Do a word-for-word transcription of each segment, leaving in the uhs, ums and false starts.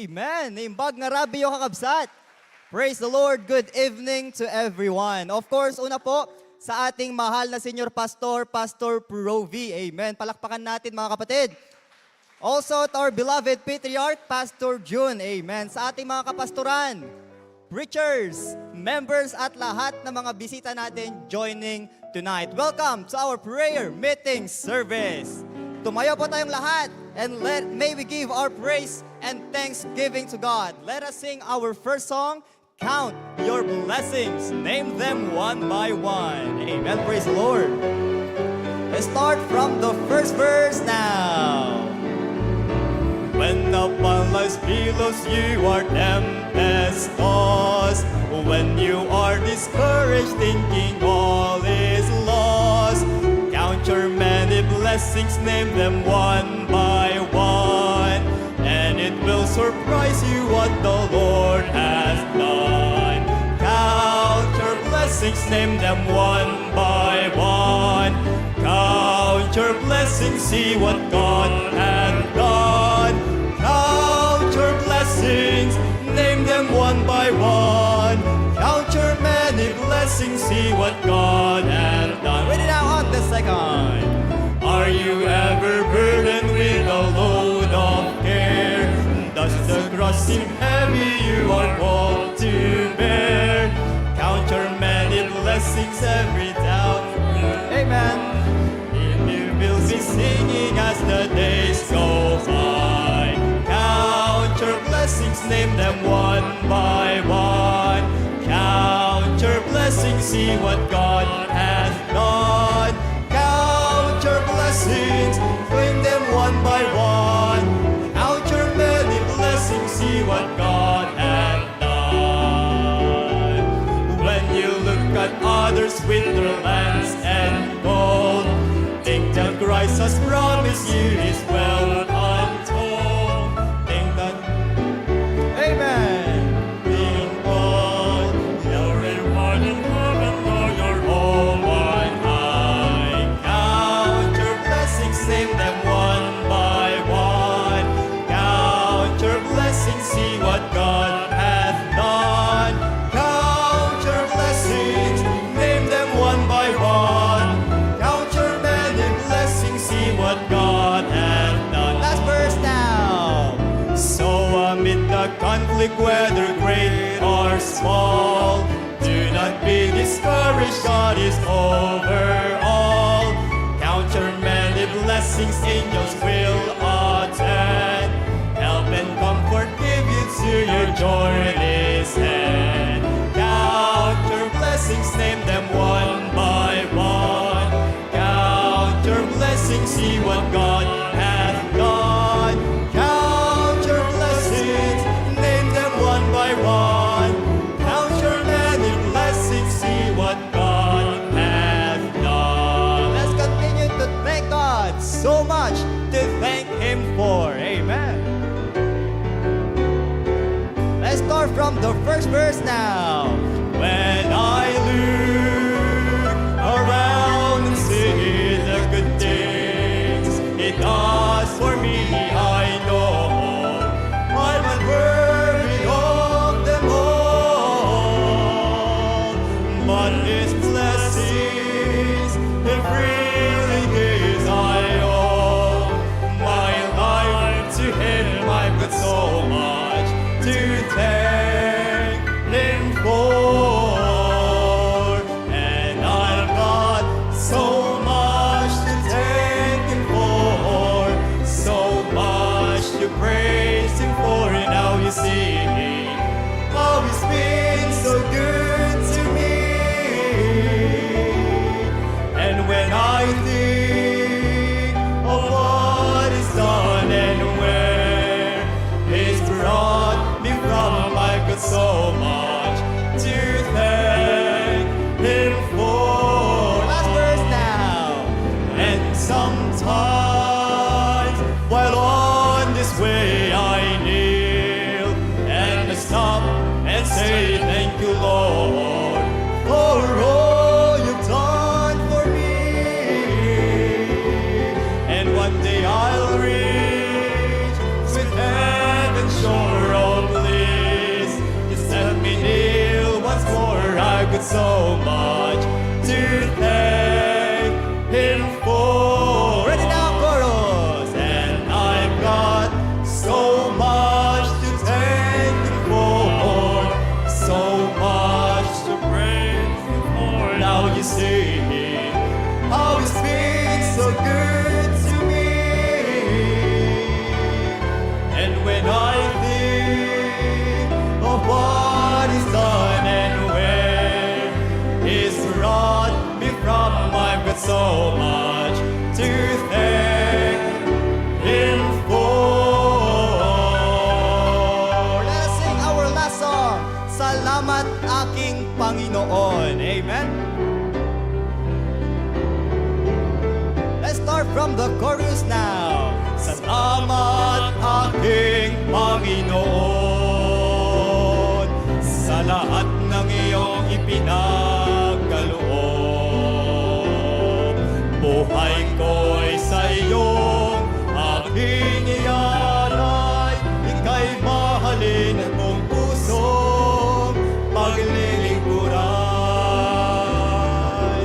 Amen. Naimbag nga rabiyo, kakabsat. Praise the Lord. Good evening to everyone. Of course, una po, sa ating mahal na senior pastor, Pastor Provi. Amen. Palakpakan natin, mga kapatid. Also, to our beloved patriarch, Pastor Jun. Amen. Sa ating mga kapastoran, preachers, members, at lahat ng mga bisita natin joining tonight. Welcome to our prayer meeting service. Tumayo po tayong lahat and let, may we give our praise and thanksgiving to God. Let us sing our first song, Count Your Blessings, Name Them One by One. Amen. Praise the Lord. Let's start from the first verse now. When upon life's billows you are tempest tossed, when you are discouraged, thinking all is lost, count your many blessings, name them one by one, and it will surprise you what the Lord has done. Count your blessings, name them one by one. Count your blessings, see what God hath done. Count your blessings, name them one by one. Count your many blessings, see what God hath done. Ready now on the second. Are you ever burdened with a load of care? Does the cross seem heavy you are called to bear? Count your many blessings, every doubt. Amen. It will be singing as the days go by. Count your blessings, name them one by one. Count your blessings, see what God has done. Count your blessings, name them one by one. Count your many blessings, see what God has done. When you look at others with their lands and gold, think that Christ has promised you his wealth untold. Think that Amen. Think God, your reward in heaven or your home on high. Count your blessings, name them one by one. Count your blessings, see what God hath done. Count your blessings, name them one by one. Count your many blessings, see what God hath done. Last verse now. So amid the conflict, whether great or small, do not be discouraged, God is over all. Count your many blessings, angels will attend. Help and comfort give you to your journey's end. Count your blessings, name them one by one. Count your blessings, see what God hath done. Count your blessings, name them one by one. Count your many blessings, see what God hath done. Let's continue to thank God so much to thank Him for. Amen. Let's start from the first verse now. When I look around and see the good things He does for me, I know I'm unworthy of them all. But His blessings He freely gives, I owe my life to Him. I've got so much to thank Him for, and I've got so much to thank Him for, so much to praise Him for. And now you see how He's been so good to me. And when I think of what He's done and where He's brought me from, I've got so much to thank Him for. Last verse now. And sometimes while on this way I kneel and I stop and say, "Thank you, Lord, for all you've done for me." And one day I'll reach with heaven sure So much to thank Him for. Ready now, chorus. And I've got so much to thank Him for, so much to praise Him for. Now you see how He's been so good to me. And when I think of what He's done and where He's brought me from, I've got so much to thank Him for. Let us sing our last song, Salamat Aking Panginoon. Amen. Let's start from the chorus now. Salamat, aking Panginoon, sa lahat ng iyong ipinagkaloob. Buhay ko'y sa iyong aking ialay. Ika'y mahalin at buong pusong paglilingkuran.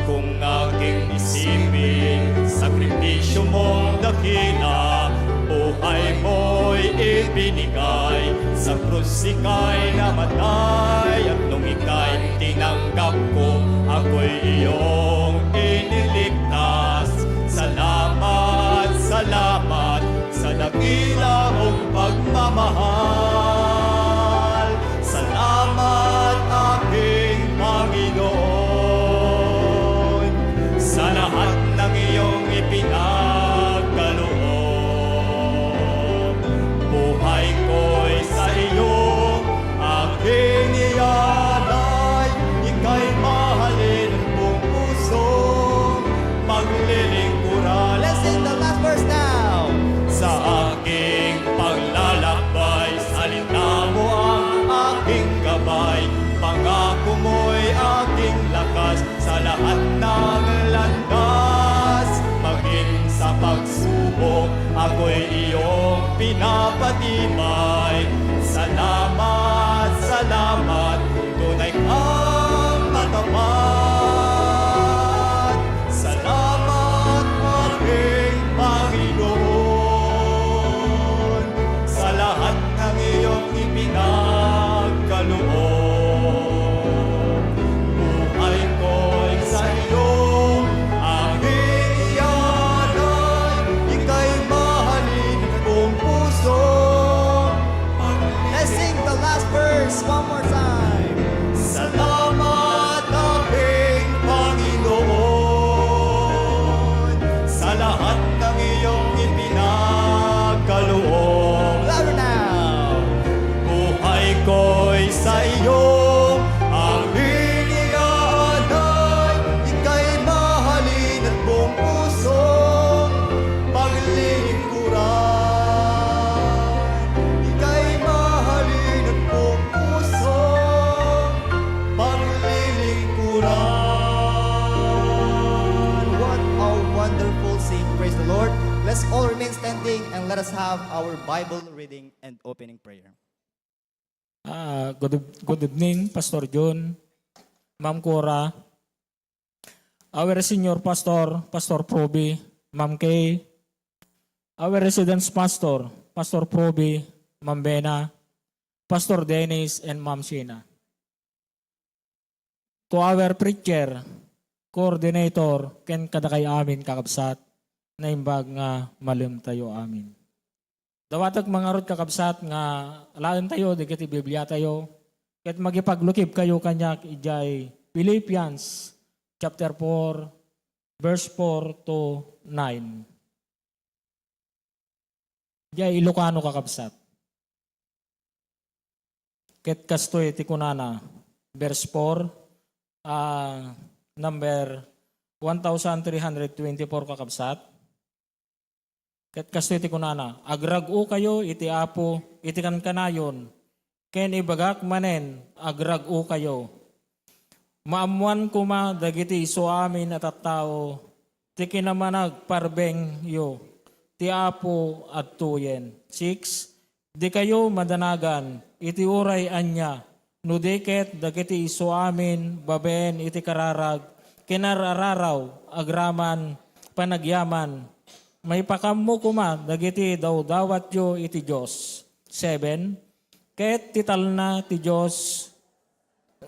Kung aking isipin, sakripisyo mong dakila, buhay mo'y ibinigay, sa krus ika'y namatay, at nung ika'y tinanggap ko, ako'y iyong iniligtas. Salamat, salamat sa dakila mong pagmamahal. Salamat, aking Panginoon, sa lahat ng iyong ipinagkaloob. Buhay ko'y sa iyo aking ialay, ika'y mahalin at buong pusong paglilingkuran. Let's sing the last verse now. Sa aking paglalakbay, salita mo ang aking gabay. Pangako mo'y aking lakas sa lahat ng landas. Maging sa pagsubok, ako'y iyong pinapatibay. Salamat, salamat, tunay kang matapat. Salamat, aking Panginoon, sa lahat ng iyong ipinagkaloob. Buhay ko'y sa iyo aking ialay, ika'y mahalin at buong puso. Let's sing the last verse one more time. Salamat, aking Panginoon, sa lahat ng iyong ipinagkaloob. Louder now. Buhay ko'y sa iyo aking ialay, ika'y mahalin at buong pusong paglilingkuran. Ika'y mahalin at buong pusong paglilingkuran. What a wonderful sing. Praise the Lord. Let's all remain standing and let us have our Bible reading and opening prayer. Ah, good eve-, good evening, Pastor Jun, Ma'am Cora, our senior pastor, Pastor Proby, Ma'am Kay, our residence pastor, Pastor Proby, Ma'am Bena, Pastor Dennis, and Ma'am Sheena. To our preacher, coordinator, ken kadakay amin, kakabsat, naimbag nga malem tayo amin. Dawatek mangarud, kakabsat, nga alaen tayo dagiti Biblia tayo, ket makipaglukib kayo kaniak idiay Philippians chapter four, verse four to nine. Diay Ilocano, kakabsat. Ket kastoy ti kunana, verse four, ah, number one thousand three hundred twenty-four, kakabsat. Ket kastoy ti kunana, "Agrag-okayo iti Apo iti kankanayon, ken ibagak manen, agrag-okayo." Maammoan koma dagiti isuamin a tattao ti kinamanagparbengyo ti Apo adtoyen. Six, dikayo madanagan iti uray ania no di ket dagiti isuamin babaen iti kararag ken ar-araraw agraman panagyaman. Maipakammo koma dagiti dawdawatyo iti Dios. Seven, ket ti talna ti Dios,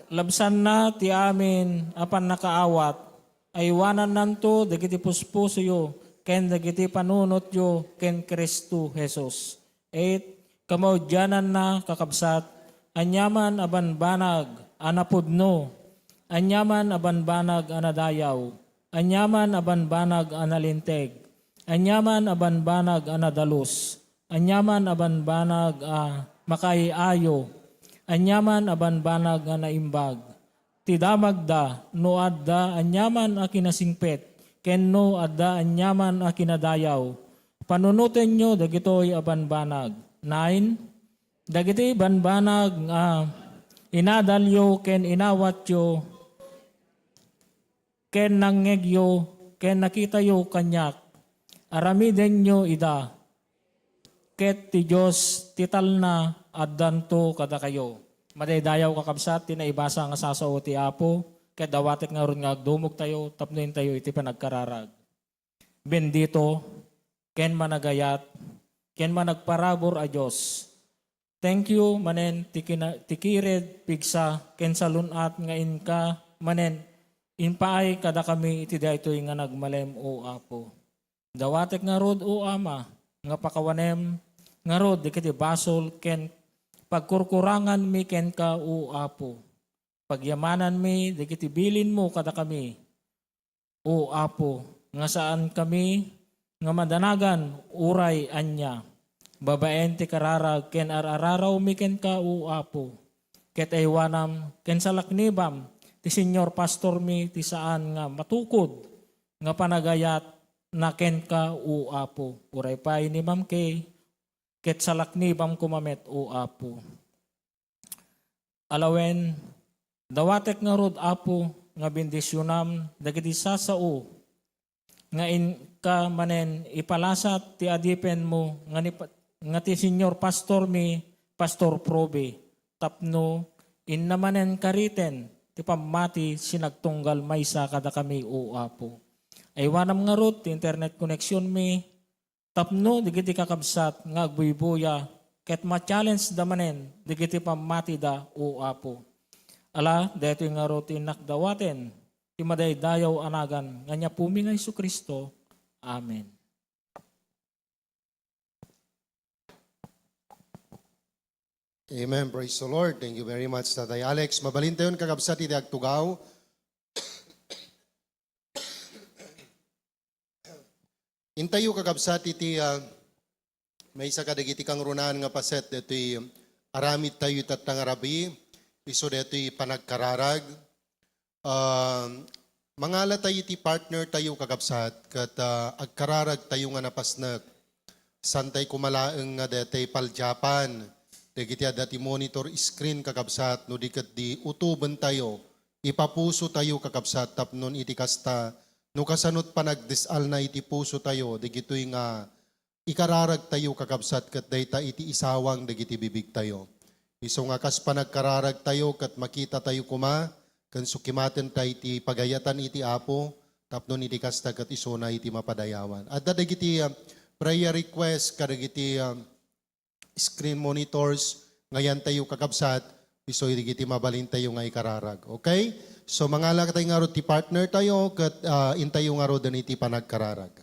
labsanna ti amin a pannakaawat, aywanannanto dagiti puspusoyo ken dagiti panunotyo ken Cristo Jesus. Eight, kamaudiananna, kakabsat, aniaman a banbanag a napudno, aniaman a banbanag a nadayaw, aniaman a banbanag a nalinteg, aniaman a banbanag a nadalus, aniaman a banbanag a makaay-ayo, aniaman a banbanag a naimbag, ti damagda no adda aniaman a kinasingpet ken no adda aniaman a kinadayaw, panunotenyo dagitoy a banbanag. Nine, dagiti banbanag nga inadalyo ken inawatyo ken nangngegyo ken nakitayo kaniak, aramidenyo ida, ket ti Dios ti talna addanto kadakayo. Madaydayaw, kakabsat, ti naibasa nga sasao ti Apo, ket dawatek ngarud nga agdumogtayo tapno intayo iti panagkararag. Bendito ken managayat ken managparabur a Dios, thank you manen ti kina-, ti kired, pigsa, ken salun-at nga inka manen impaay kadakami iti daytoy nga nagmalem, O Apo. Dawatek ngarud, O Ama, nga pakawanem ngarud dagiti basol ken pagkurkuranganmi kenka, O Apo. Pagyamananmi dagiti bilinmo kadakami, O Apo, nga saankami nga madanagan uray ania, babaen ti kararag ken ar-ararawmi kenka, O Apo. Ket aywanam ken salaknibam ti senior pastormi ti saan nga matukod nga panagayatna kenka, O Apo. Uray pay ni Ma'am Kay, ket salaknibam koma met, O Apo. Alawen, dawatek ngarud, Apo, nga bendisionam dagiti sasao nga inka manen ipalasat ti adipenmo nga ni pa-, nga ti senior pastormi, Pastor Probe, tapno inna manen kariten ti pammati sinagtunggal maysa kadakami, O Apo. Aywanam ngarud ti internet connectionmi, tapno dagiti kakabsat nga agbuybuya ket ma-challenge da manen dagiti pammatida, O Apo. Ala, daytoy ngarud ti innak dawaten ti madaydayaw a nagan nga ni Apomi nga Jesu-Cristo. Amen. Amen. Praise the Lord. Thank you very much, Tatay Alex. Mabalintayon, kakabsat, iti agtugaw. Intayo, kakabsat, iti, ah, maysa kadagiti kangrunaan nga paset daytoy aramidtayo itatta nga rabii, isu daytoy panagkararag. Ah, mangala tayo iti partner tayo, kakabsat, ket, ah, agkararag tayo nga napasnek. Saan tayo koma laeng nga daytoy paldiapan dagiti adda ti monitor screen, kakabsat, no di ket di utoben tayo, ipapuso tayo, kakabsat, tapnon iti kasta, no kasano ti panagdis-alna iti puso tayo, dagitoy nga ikararag tayo, kakabsat, ket dayta iti isawang dagiti bibig tayo. Isu nga kas panagkararag tayo ket makita tayo koma ken sukimaten tayo iti pagayatan iti Apo tapno iti kasta ket isuna iti mapadayawan. Adda dagiti, ah, prayer request kadagiti, ah, screen monitors nga yan tayo, kakabsat, isu dagiti mabalin tayo nga ikararag. Okay? So, mangala tayo ngarud ti partner tayo ket, ah, intayo ngaruden iti panagkararag.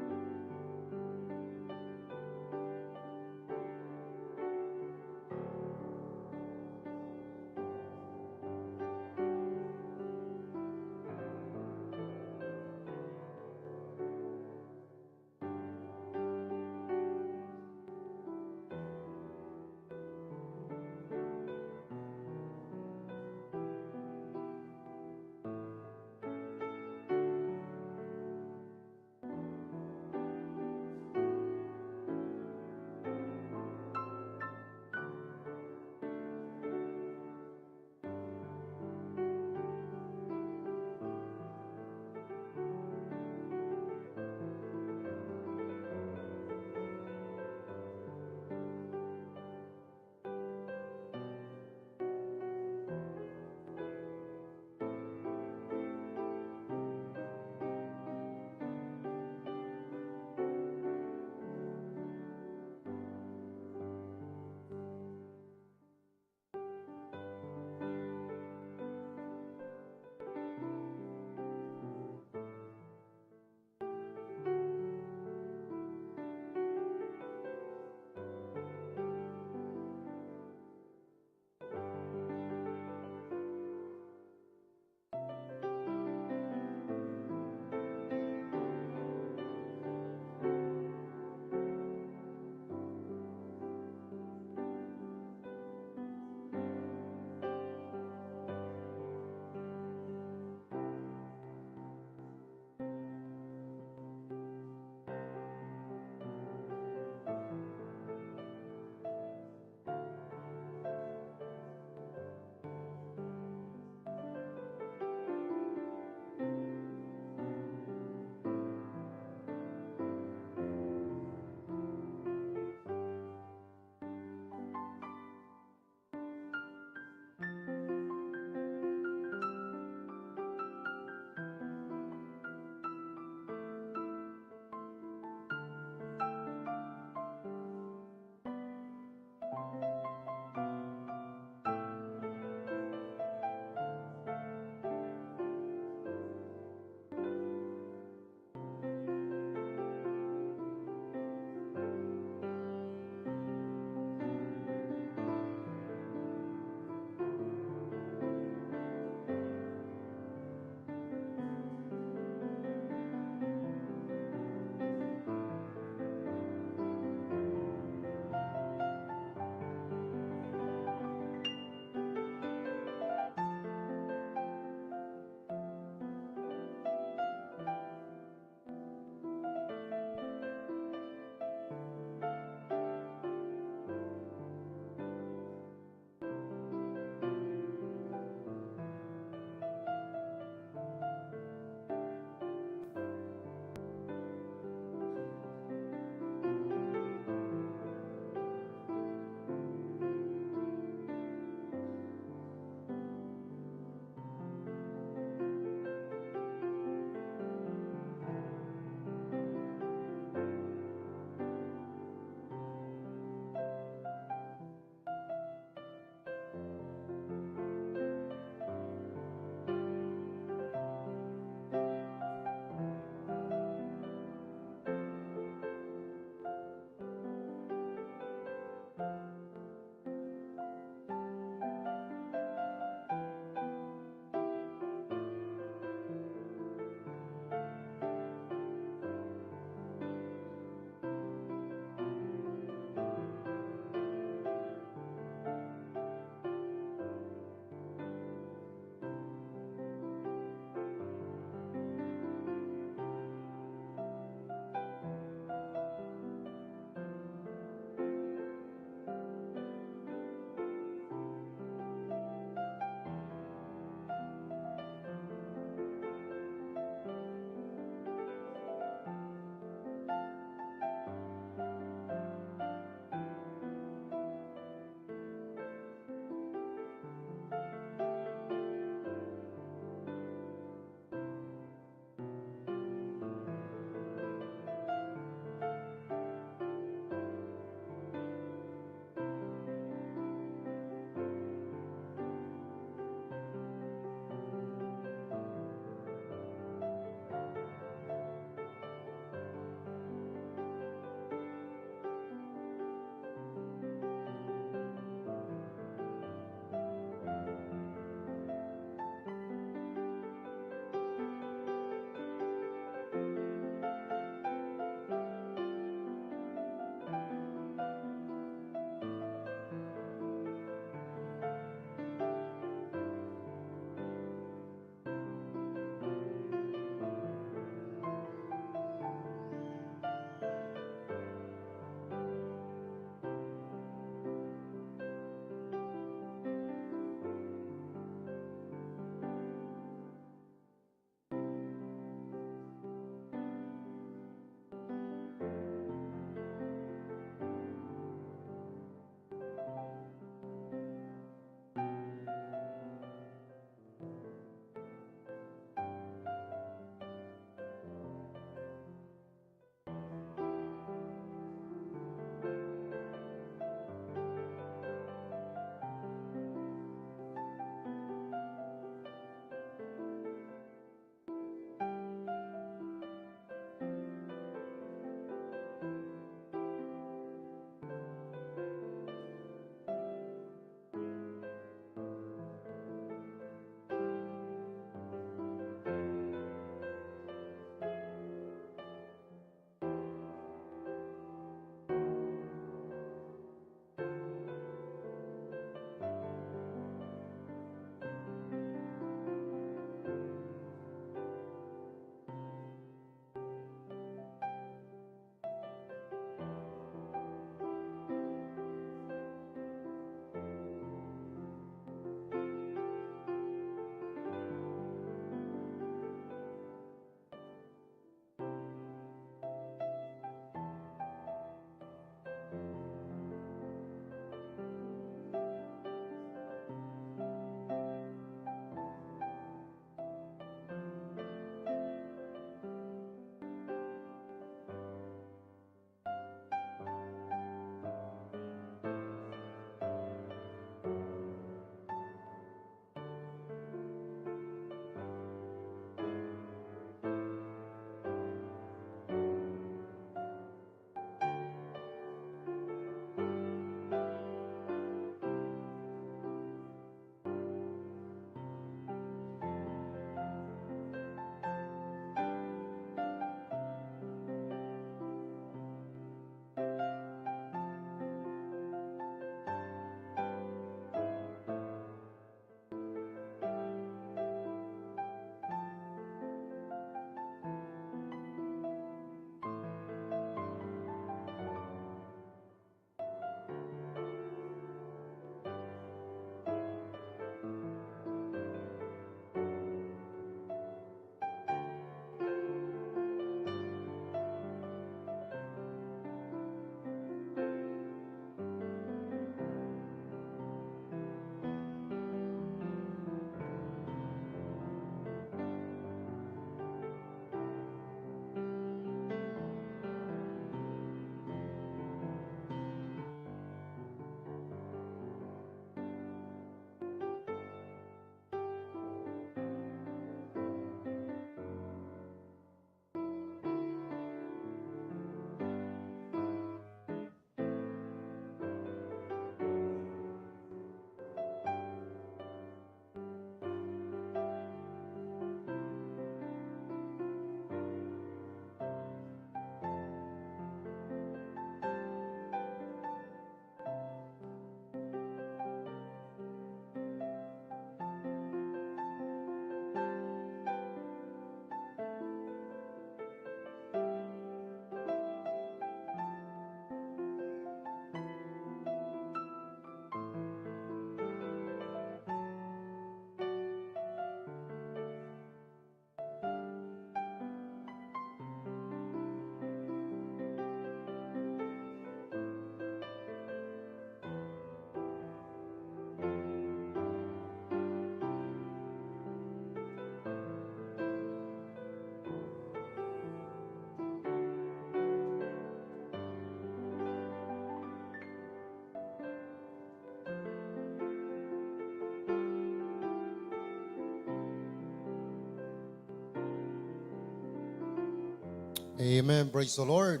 Amen. Praise the Lord.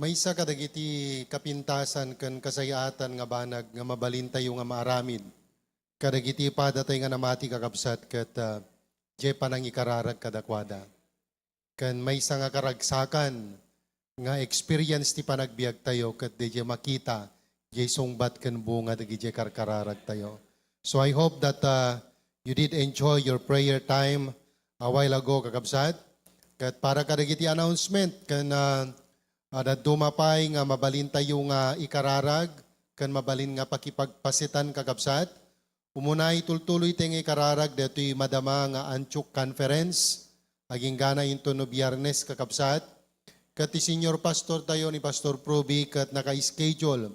Maysa kadagiti kapintasan ken kasay-atan nga banag nga mabalintayo nga maaramid kadagiti padatayo nga namati, kakabsat, ket, ah, diay panangikararag kadakuada. Ken maysa nga karagsakan nga experience ti panagbiagtayo ket diay makita diay sungbat ken bunga dagiti karkararagtayo. So I hope that, uh, you did enjoy your prayer time a while ago, kakabsat. Ket para kadagiti announcement ken, uh, uh, dadduma pay nga mabalintayo nga ikararag ken mabalin nga pakipagpasitan, kakabsat. Umuna, itultuloy ti nga ikararag daytoy madama nga Antioch Conference, aginggana inton no Biyernes, kakabsat. Ket ti senior pastor tayo ni Pastor Proby ket naka-schedule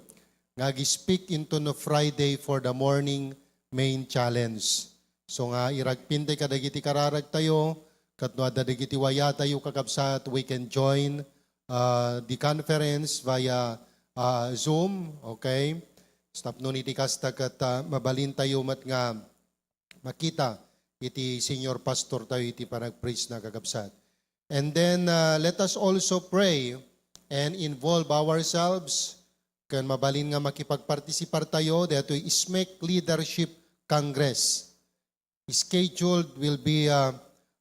nga ag-speak inton no Friday for the morning main challenge. So nga iragpin ti kadagiti kararag tayo, ket no adda dagiti waya tayo, kakabsat, we can join, uh, the conference via, uh, Zoom, okay? Tapno iti kasta ket, ah, mabalintayo met nga makita iti senior pastor tayo iti panagpreach na, kakabsat. And then, ah, let us also pray and involve ourselves ken mabalin nga makipagpartisipar tayo daytoy SMEC Leadership Congress. Scheduled will be, uh,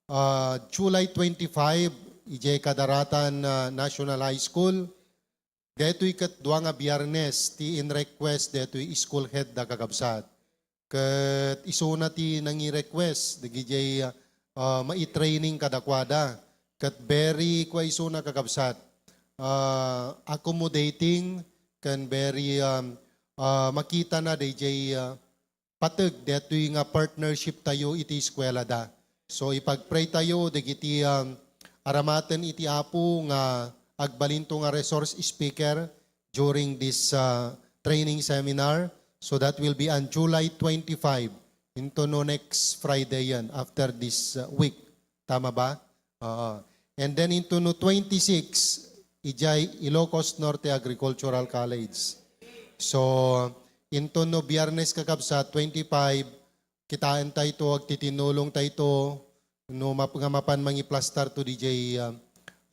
uh, July twenty-five, idiay Kadaratan, uh, National High School. Daytoy ket dua nga Biyernes ti in-request daytoy school head da, kakabsat. Ket isuna ti nangi-request dagidiay, uh, mai-training kadakuada. Ket very, kua isuna, kakabsat, uh, accommodating ken very, um, uh, makitana daydiay, uh, pateg daytoy nga partnership tayo iti eskuelada. So, ipagpray tayo dagiti, um, aramaten iti Apo nga agbalinto nga resource speaker during this, uh, training seminar. So, that will be on July twenty-five, into no next Friday yan, after this, uh, week. Tama ba? Oo. And then into no twenty-six, idiay Ilocos Norte Agricultural College. So, into no Biyernes, kakabsat, twenty-five, kitaen tayo to, agtitinulong tayo to, no map-, nga mapan mangiplastar to didiay, ah,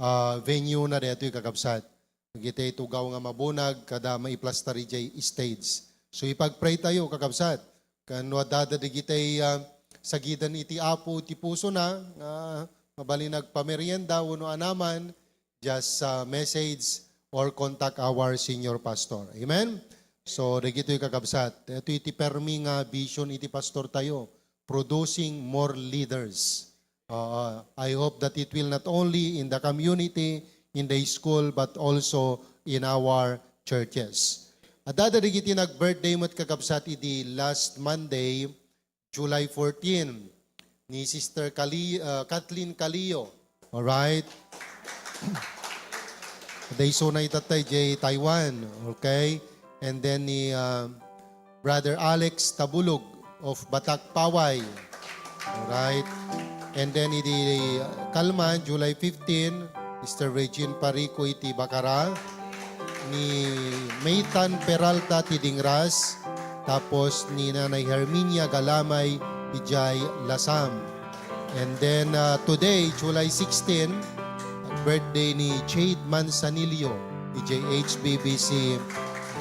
ah, venue na daytoy, kakabsat. Dagiti tugaw nga mabunag kada maiplastar idiay stage. So, ipagpray tayo, kakabsat. Ken no adda dagiti, ah, sagidan iti Apo ti pusona nga mabalin agpamerienda wenno anaman, just, ah, message or contact our senior pastor. Amen? So, dagitoy, kakabsat. Itoy ti permi nga vision iti pastor tayo, producing more leaders. Uh, I hope that it will not only in the community, in the school, but also in our churches. Adda dagiti nag-birthday met, kakabsat, idi last Monday, July fourteen, ni Sister Kali-, uh, Kathleen Kalio. Alright? Adda isuna itattay idiay Taiwan. Okay? And then ni, uh, Brother Alex Tabulog of Batak, Paway. Alright. And then idi kalman, July fifteen, Mister Regine Parico iti Bacara, ni Maytan Peralta ti Dingras, tapos ni Nanay Herminia Galamay idiay Lasam. And then, uh, today, July sixteen, birthday ni Jade Manzanillo idiay H B B C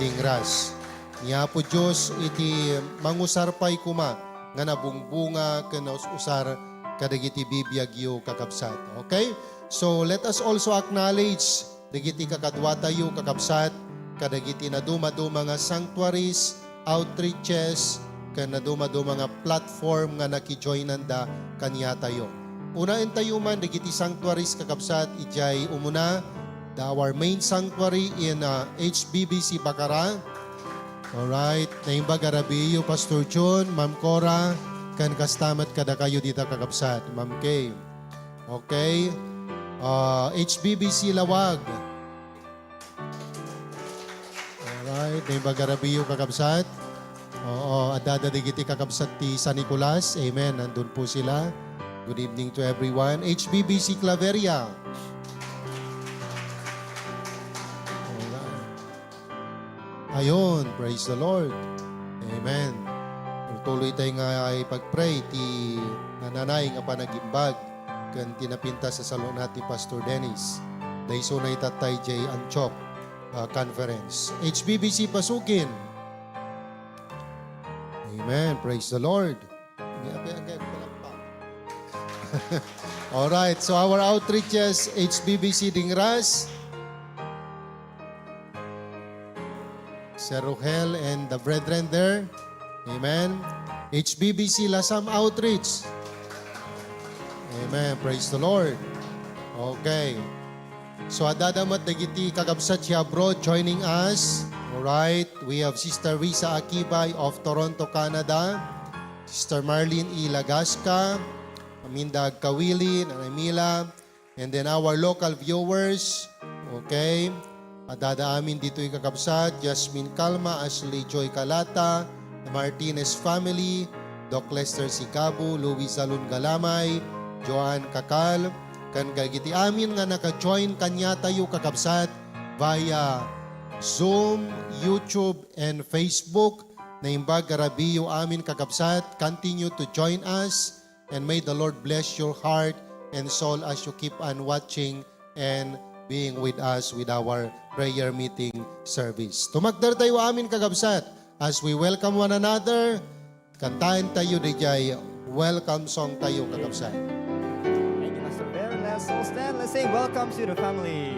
Dingras. Ni Apo Dios iti mangusar pay koma nga nabungbonga ken naus-usar kadagiti bibiagyo, kakabsat. Okay? So, let us also acknowledge dagiti kakaduatayo, kakabsat, kadagiti nadumaduma nga sanctuaries, outreaches, ken nadumaduma nga platform nga nakijoinanda kaniatayo. Unaentayo man dagiti sanctuaries, kakabsat, idiay umuna, the, our main sanctuary in, uh, H B B C Bacara. Alright. Naimbag a rabiiyo, Pastor Jun, Ma'am Cora, ken kasta met kadakayo dita, kakabsat, Ma'am Kay. Okay. Uh, H B B C Lawag. Alright. Naimbag a rabiiyo, kakabsat. Oo, adda dagiti kakabsat ti San Nicolas. Amen. Nandun po sila. Good evening to everyone. H B B C Claveria. Alright. Ayun, praise the Lord. Amen. Tuloy tayo nga ipag-pray ti nananay nga panagimbag ken ti napintas a salunat ni Pastor Dennis. ta isuna ita tay jay Antioch, ah, Conference. H B B C Pasukin. Amen. Praise the Lord. Ni Ape Agay, palakpak. All right, so our outreaches, H B B C Dingras, Sir Rohel and the brethren there. Amen. H B B C Lasam Outreach. Amen. Praise the Lord. Okay. So, adda met dagiti kakabsat ti abroad joining us. All right. We have Sister Risa Akibay of Toronto, Canada. Sister Marlene E. Lagasca. Aminda Agkawili, Nanay Mila. And then our local viewers, okay? Adda amin ditoy kakabsat, Jasmine Calma, Ashley Joy Calata, the Martinez family, Doc Lester Sigabu, Louis Zalun Galamay, Joan Kakal, ken dagiti amin nga naka-join kaniatayo kakabsat via Zoom, YouTube, and Facebook. Naimbag a rabiiyo amin kakabsat, continue to join us. And may the Lord bless your heart and soul as you keep on watching and being with us with our prayer meeting service. Tumagder tayo amin, kakabsat, as we welcome one another. Kantaen tayo diay welcome song tayo, kakabsat. Thank you, Pastor Bear. Let's all stand. Let's say, "Welcome to the family."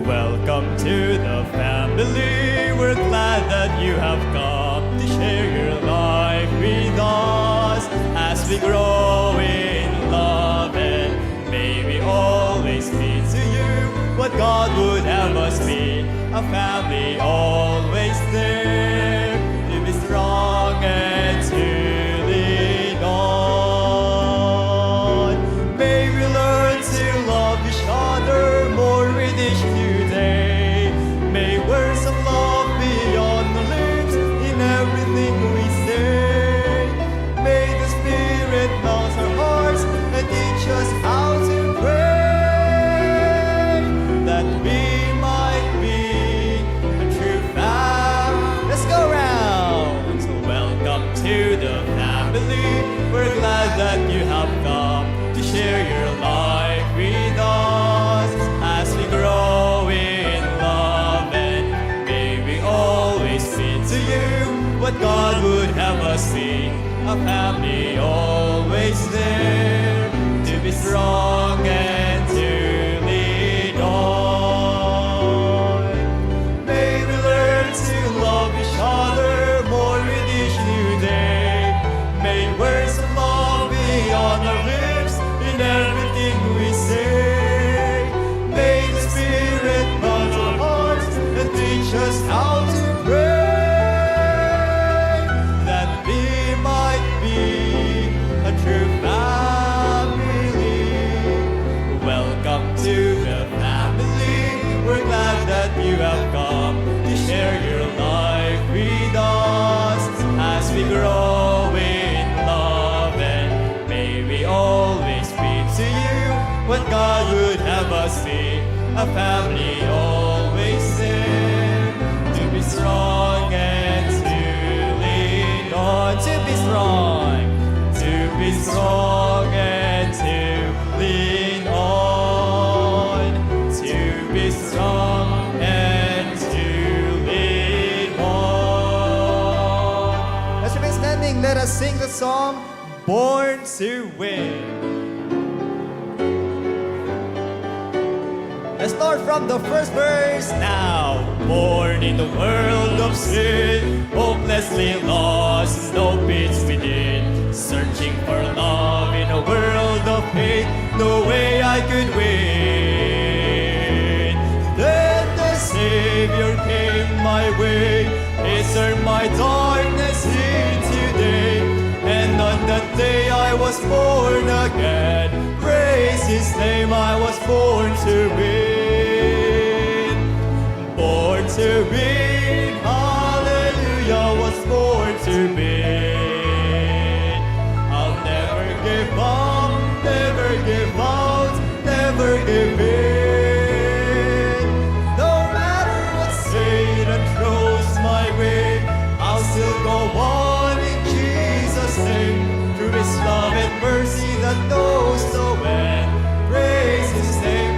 Welcome to the family. We're glad that you have come to share your life with us. As we grow in love, and may we always be to you what God would have us be. A family always there to be strong and to lean on. May we learn to love each other more with each new day. May words of love be on our lips in everything we say. May the Spirit melt our hearts and teach us how to pray, that we might be a true family. Let's go round. Welcome to the family. We're glad that you have come to share your life with us. As we grow in love, and may we always be to you what God would have us be. A family always there to be strong and to lean on. May we learn to love each other more with each new day. May words of love be on our lips in everything we say. May the Spirit melt our hearts and teach us how to pray, that we might be a true family. Welcome to the family. We're glad that you have come to share your life with us. As we grow in love, and may we always be to you what God would have us be. A family always there to be strong and to lean on. To be strong, to be strong and to lean on. To be strong and to lean on. Let's remain standing. Let us sing the song, Born to Win. Let's start from the first verse now. Born in the world of sin, hopelessly lost, no peace within. Searching for love in a world of hate, no way I could win. Then the Savior came my way. He turned my darkness into day. And on that day I was born again. Praise His name, I was born to win. Born to win, hallelujah, was born to win. I'll never give up, never give out, never give in. No matter what Satan throws my way, I'll still go on in Jesus' name. Through His love and mercy that knows no end, praise His name.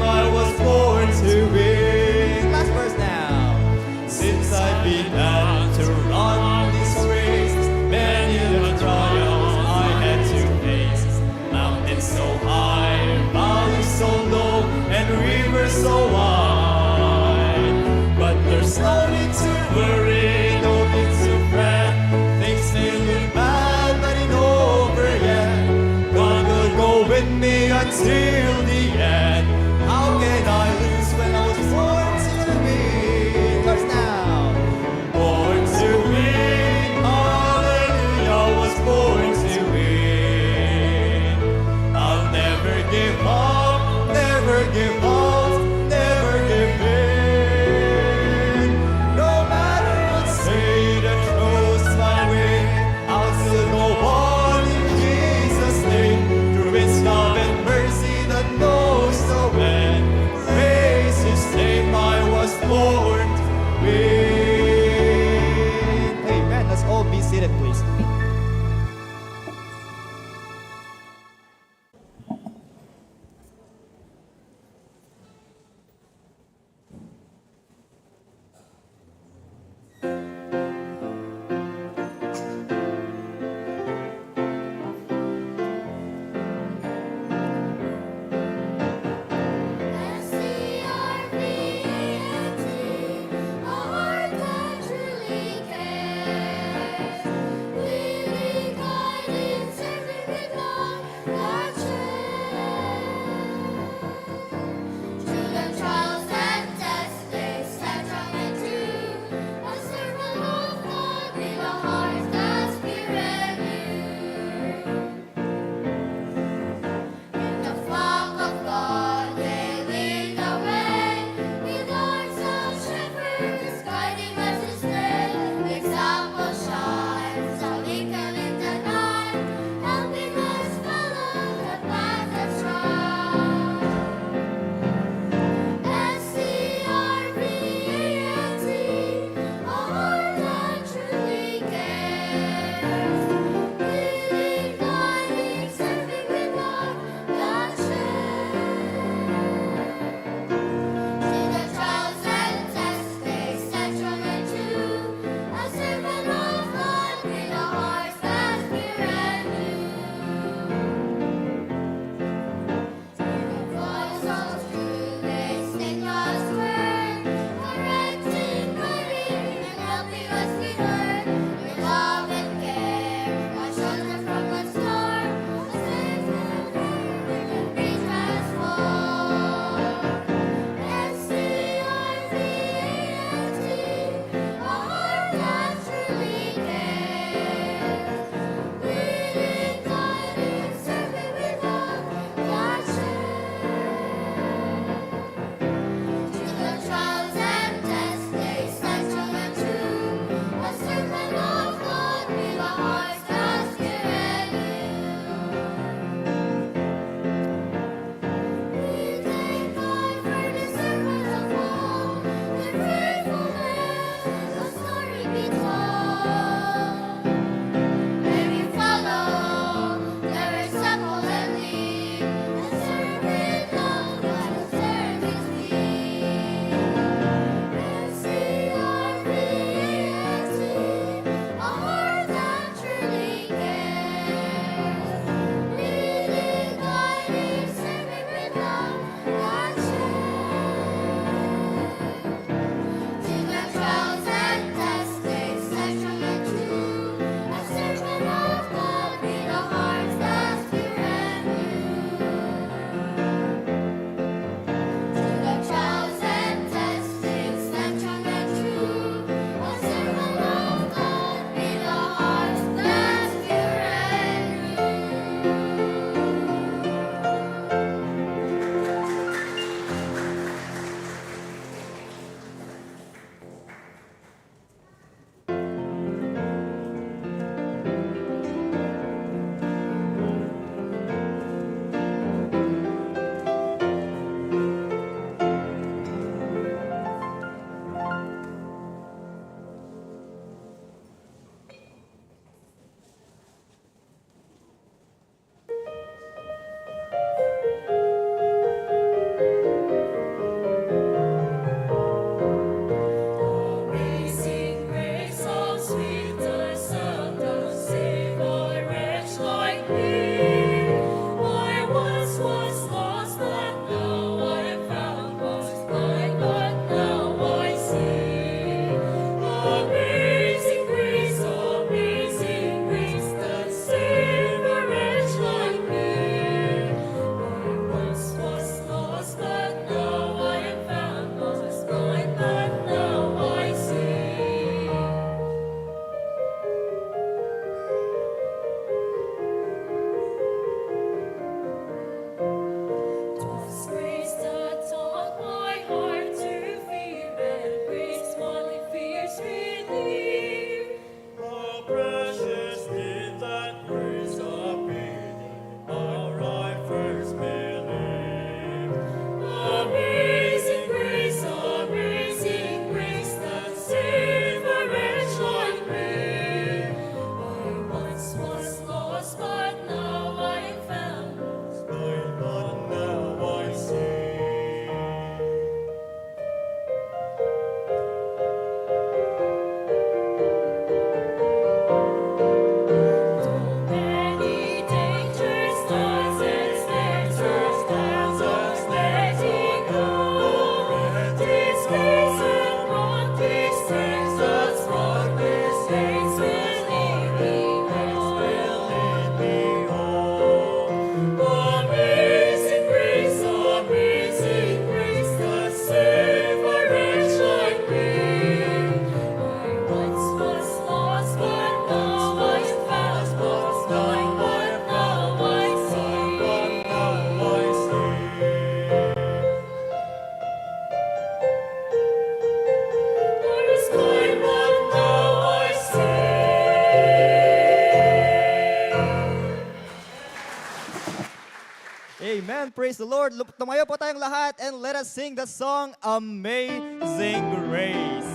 Praise the Lord. Lu-, tumayo po tayong lahat and let us sing the song Amazing Grace.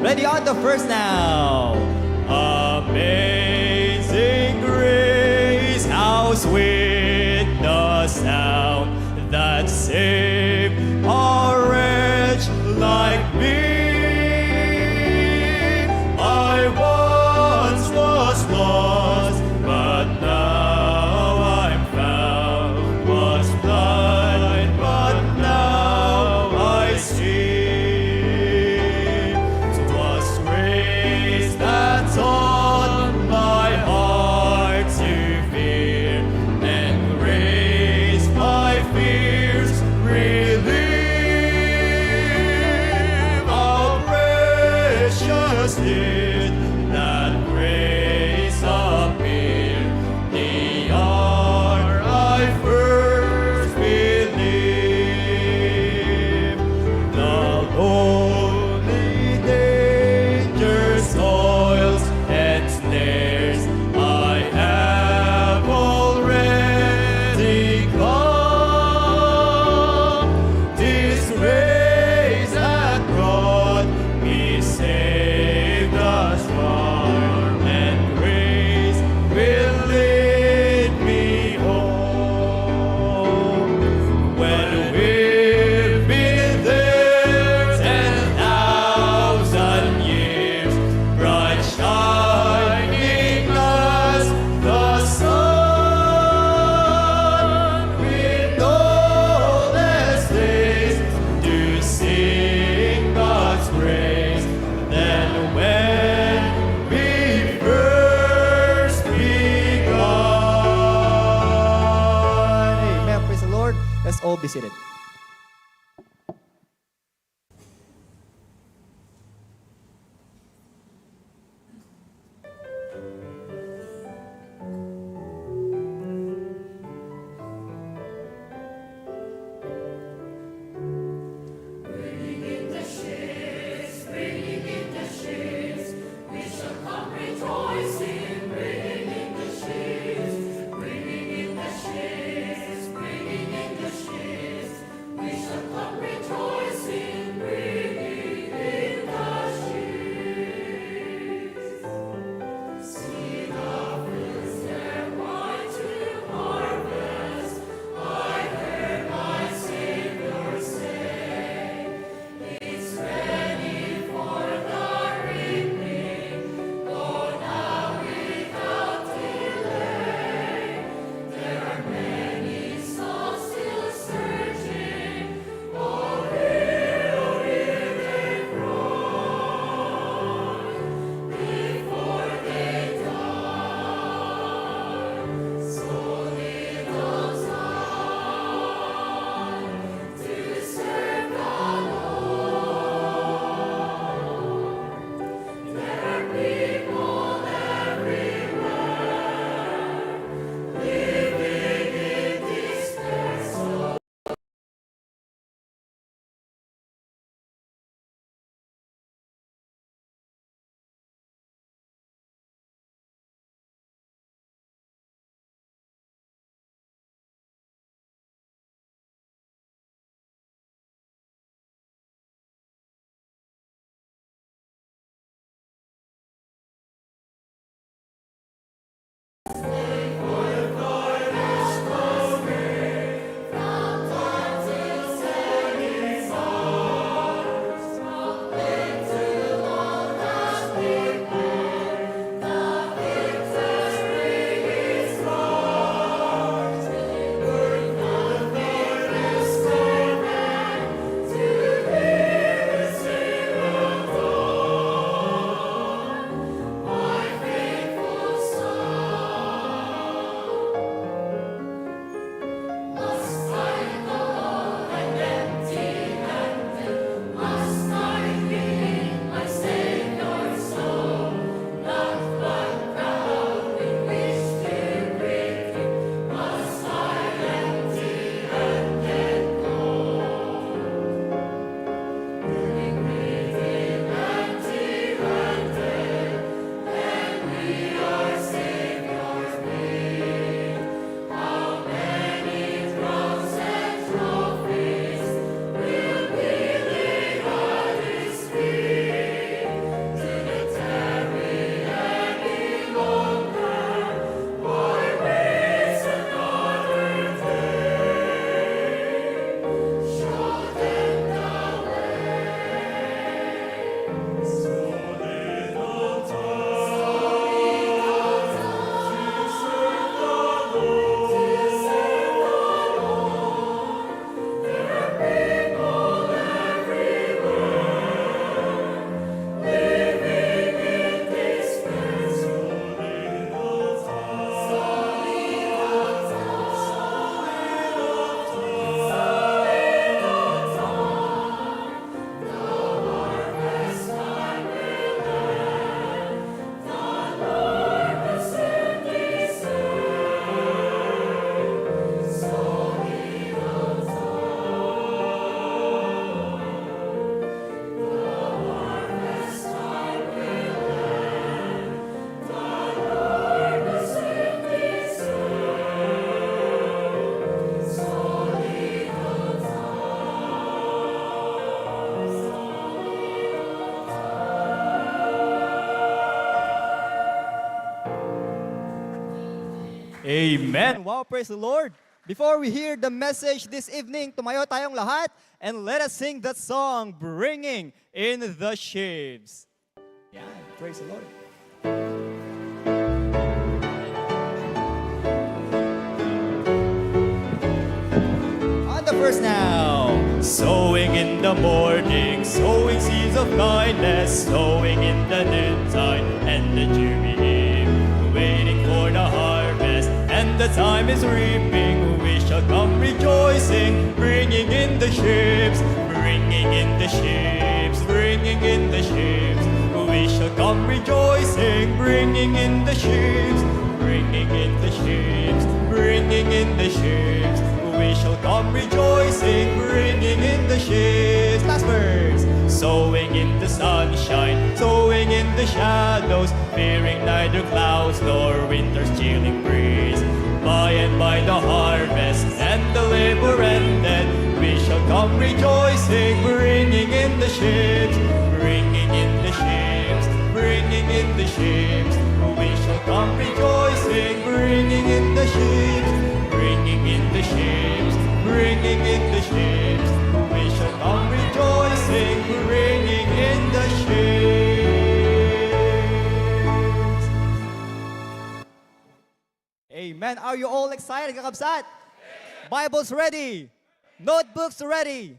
Ready on the first now. Amazing grace, how sweet the sound that saved a wretch like me. I once was lost, but now I'm found. Was blind, but now I see. 'Twas grace that taught my heart to fear, and grace my fears relieved. How precious did that grace appear the hour I first believed. The lonely dangers, toils, and snares I have already come. This grace hath brought me safe thus far, and grace will lead me home. When we've been there ten thousand years, bright shining as the sun, we know there's days to sing God's praise than when we first begun. Amen. Praise the Lord. Let's all be seated. Bringing in the sheaves, bringing in the sheaves, we shall come rejoicing, bringing in the sheaves, bringing in the sheaves, bringing in the sheaves. Amen. Wow, praise the Lord. Before we hear the message this evening, tumayo tayong lahat and let us sing that song, Bringing in the Sheaves. Yeah, praise the Lord. On the first now. Sowing in the morning, sowing seeds of kindness, sowing in the noontide and the Jubilee, waiting for the harvest, and the time is reaping. We shall come rejoicing, bringing in the sheaves, bringing in the sheaves, bringing in the sheaves. We shall come rejoicing, bringing in the sheaves, bringing in the sheaves, bringing in the sheaves. We shall come rejoicing, bringing in the sheaves. Last verse. Sowing in the sunshine, sowing in the shadows, fearing neither clouds nor winter's chilling breeze. By and by the harvest and the labor ended, we shall come rejoicing, bringing in the sheaves, bringing in the sheaves, bringing in the sheaves. We shall come rejoicing, bringing in the sheaves, bringing in the sheaves, bringing in the sheaves. We shall come rejoicing, bringing in the sheaves. Amen. Are you all excited, kakabsat? Bibles ready? Notebooks ready?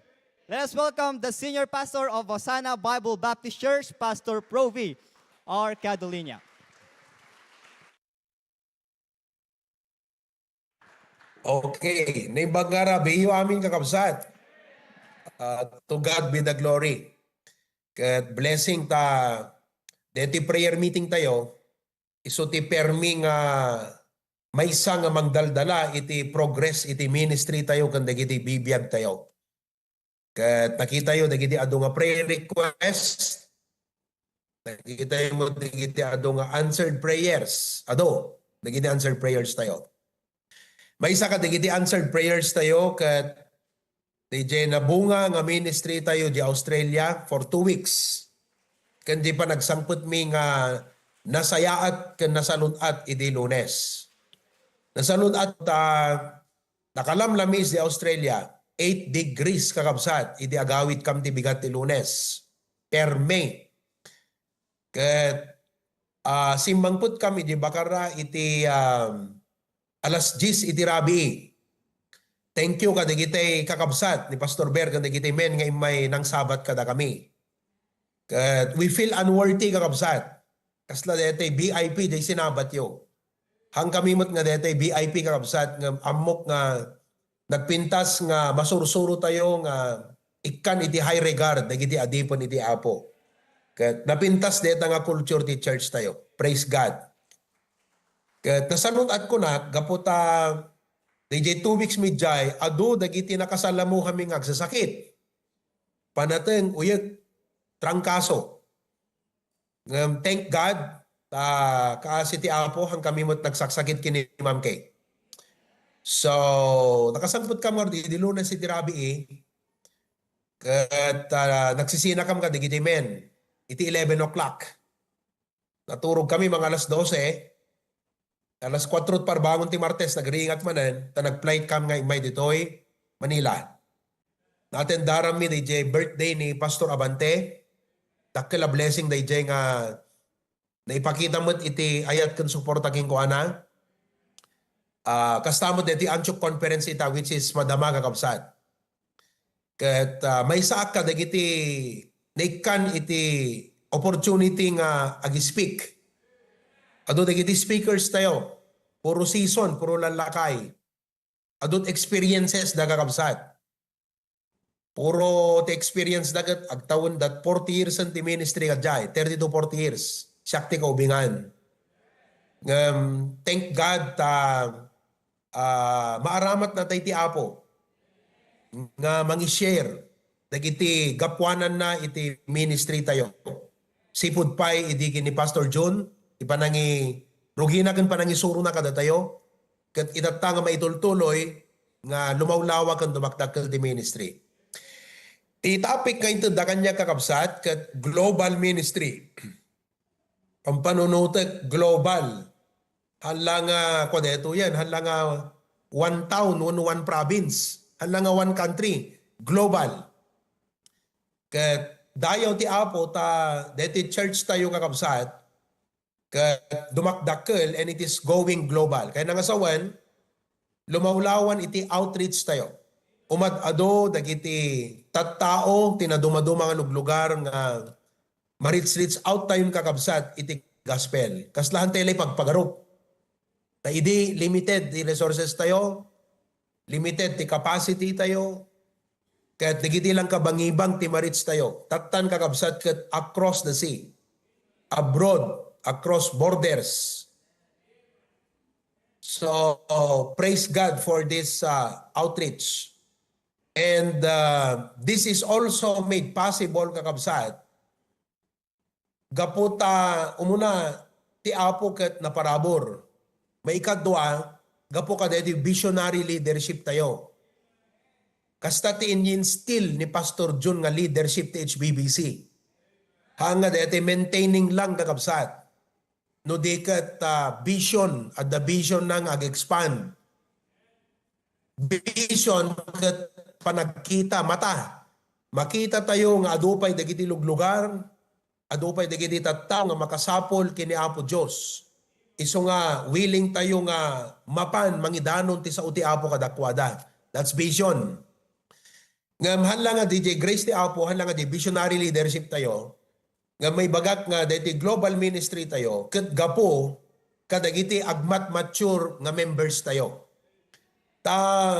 Let us welcome the senior pastor of Hosanna Bible Baptist Church, Pastor Provi R. Cadolinia. Okay, naimbag nga rabii amin, kakabsat. Ah, to God be the glory. Ket blessing ta deti prayer meeting tayo, isu ti permi nga maysa nga mangdaldala iti progress iti ministry tayo ken dagiti bibiag tayo. Ket nakitayo dagiti adu nga prayer request, nakitayo met dagiti adu nga answered prayers. Adu dagiti answered prayers tayo. Maysa kadagiti answered prayers tayo ket diay nabunga nga ministry tayo di Australia for two weeks. Ken di panagsangpetmi nga nasayaat ken nasalun-at idi Lunes. Nasalun-at ta nakalamlamis di Australia, eight degrees, kakabsat, idi agawidkam ti bigat ti Lunes. Permi. Ket, ah, simmangpetkam idi Bacarra iti, um, alas dies iti rabii. Thank you kadagiti kakabsat ni Pastor Ber ken dagiti men nga immay nangsabat kadakami. Ket we feel unworthy, kakabsat. Kasla daytoy V I P diay sinabatyo. Hangkami met nga daytoy V I P, kakabsat, nga ammok nga nagpintas nga masursuro tayo nga ikkan iti high regard dagiti adipen iti Apo. Ket napintas dayta nga culture ti church tayo. Praise God. Ket nasalun-at kunak gapu ta diay two weeks mi diay, adu dagiti nakasallamomi nga agsasakit. Panateng, uyek, trangkaso. Ngem thank God, ta kaasi ti Apo, hangkami met nagsaksakit ken ni Ma'am Kay. So, nakasangpetkam ngarud idi Lunes iti rabii, ket, ah, nagsisinakam kadagiti men iti eleven o'clock. Naturogkami mga alas dose. Alas kuwatro parbangon ti Martes, nagriingak manen, ta nag-flightkam nga immay ditoy Manila. Naatendaranmi diay birthday ni Pastor Abante. Dakkel a blessing daydiay nga naipakita met iti ayat ken suporta kenkuana. Ah, kasta met daytoy Antioch Conference ita, which is madama, kakabsat. Ket, ah, maysaak kadagiti naikkan iti opportunity nga ag-speak. Adu dagiti speakers tayo, puro season, puro lallakay. Adu experiences da, kakabsat. Puro ti experience da ket agtawen dat forty years ti ministry kadiay, thirty to forty years. Siak ti kaubingan. Ngem, thank God ta, ah, maaramat natay ti Apo nga mangi-share dagiti gapuananna iti ministry tayo. Sipud pay idi ken ni Pastor Jun, ti panangi-, rugina ken panangisurona kadatayo, ket itatta nga maitultuloy nga lumawlawa ken dumakdakkel ti ministry. Ti topic nga intedda kaniak, kakabsat, ket global ministry. Pampanunotek, global. Hala nga, kua daytoyen, hala nga one town, one, one province, hala nga one country, global. Ket dayaw ti Apo ta deti church tayo, kakabsat, ket dumakdakkel and it is going global. Kayatna nga sawen, lumawlawan iti outreach tayo. Umad-ado dagiti tattao ti nadumaduma nga luglugar nga ma-reach-reach out tayon, kakabsat, iti gospel. Kasla hantay lay pagpagarup. Ta idi limited ti resources tayo, limited ti capacity tayo, ket dagiti lang kabangibang ti ma-reach tayo. Tattan, kakabsat, ket across the sea, abroad, across borders. So, praise God for this, uh, outreach. And, uh, this is also made possible, kakabsat, gapu ta umuna ti Apo ket naparabur. Maikadua, gapu kadaydi visionary leadership tayo. Kasta ti in-instill ni Pastor Jun nga leadership ti H B B C. Haan nga daydi maintaining lang, kakabsat. No di ket, ah, vision, adda vision na nga ag-expand. Vision ket panagkita, mata. Makita tayo nga adu pay dagiti luglugar, adu pay dagiti tattao nga makasapul ken ni Apo Dios. Isu nga willing tayo nga mapan mangidanon ti sao ti Apo kadakuada. That's vision. Ngem hala nga D J grace ti Apo, hala nga di visionary leadership tayo, nga maibagak nga daytoy global ministry tayo, ket gapu kadagiti agmat-mature nga members tayo. Ta,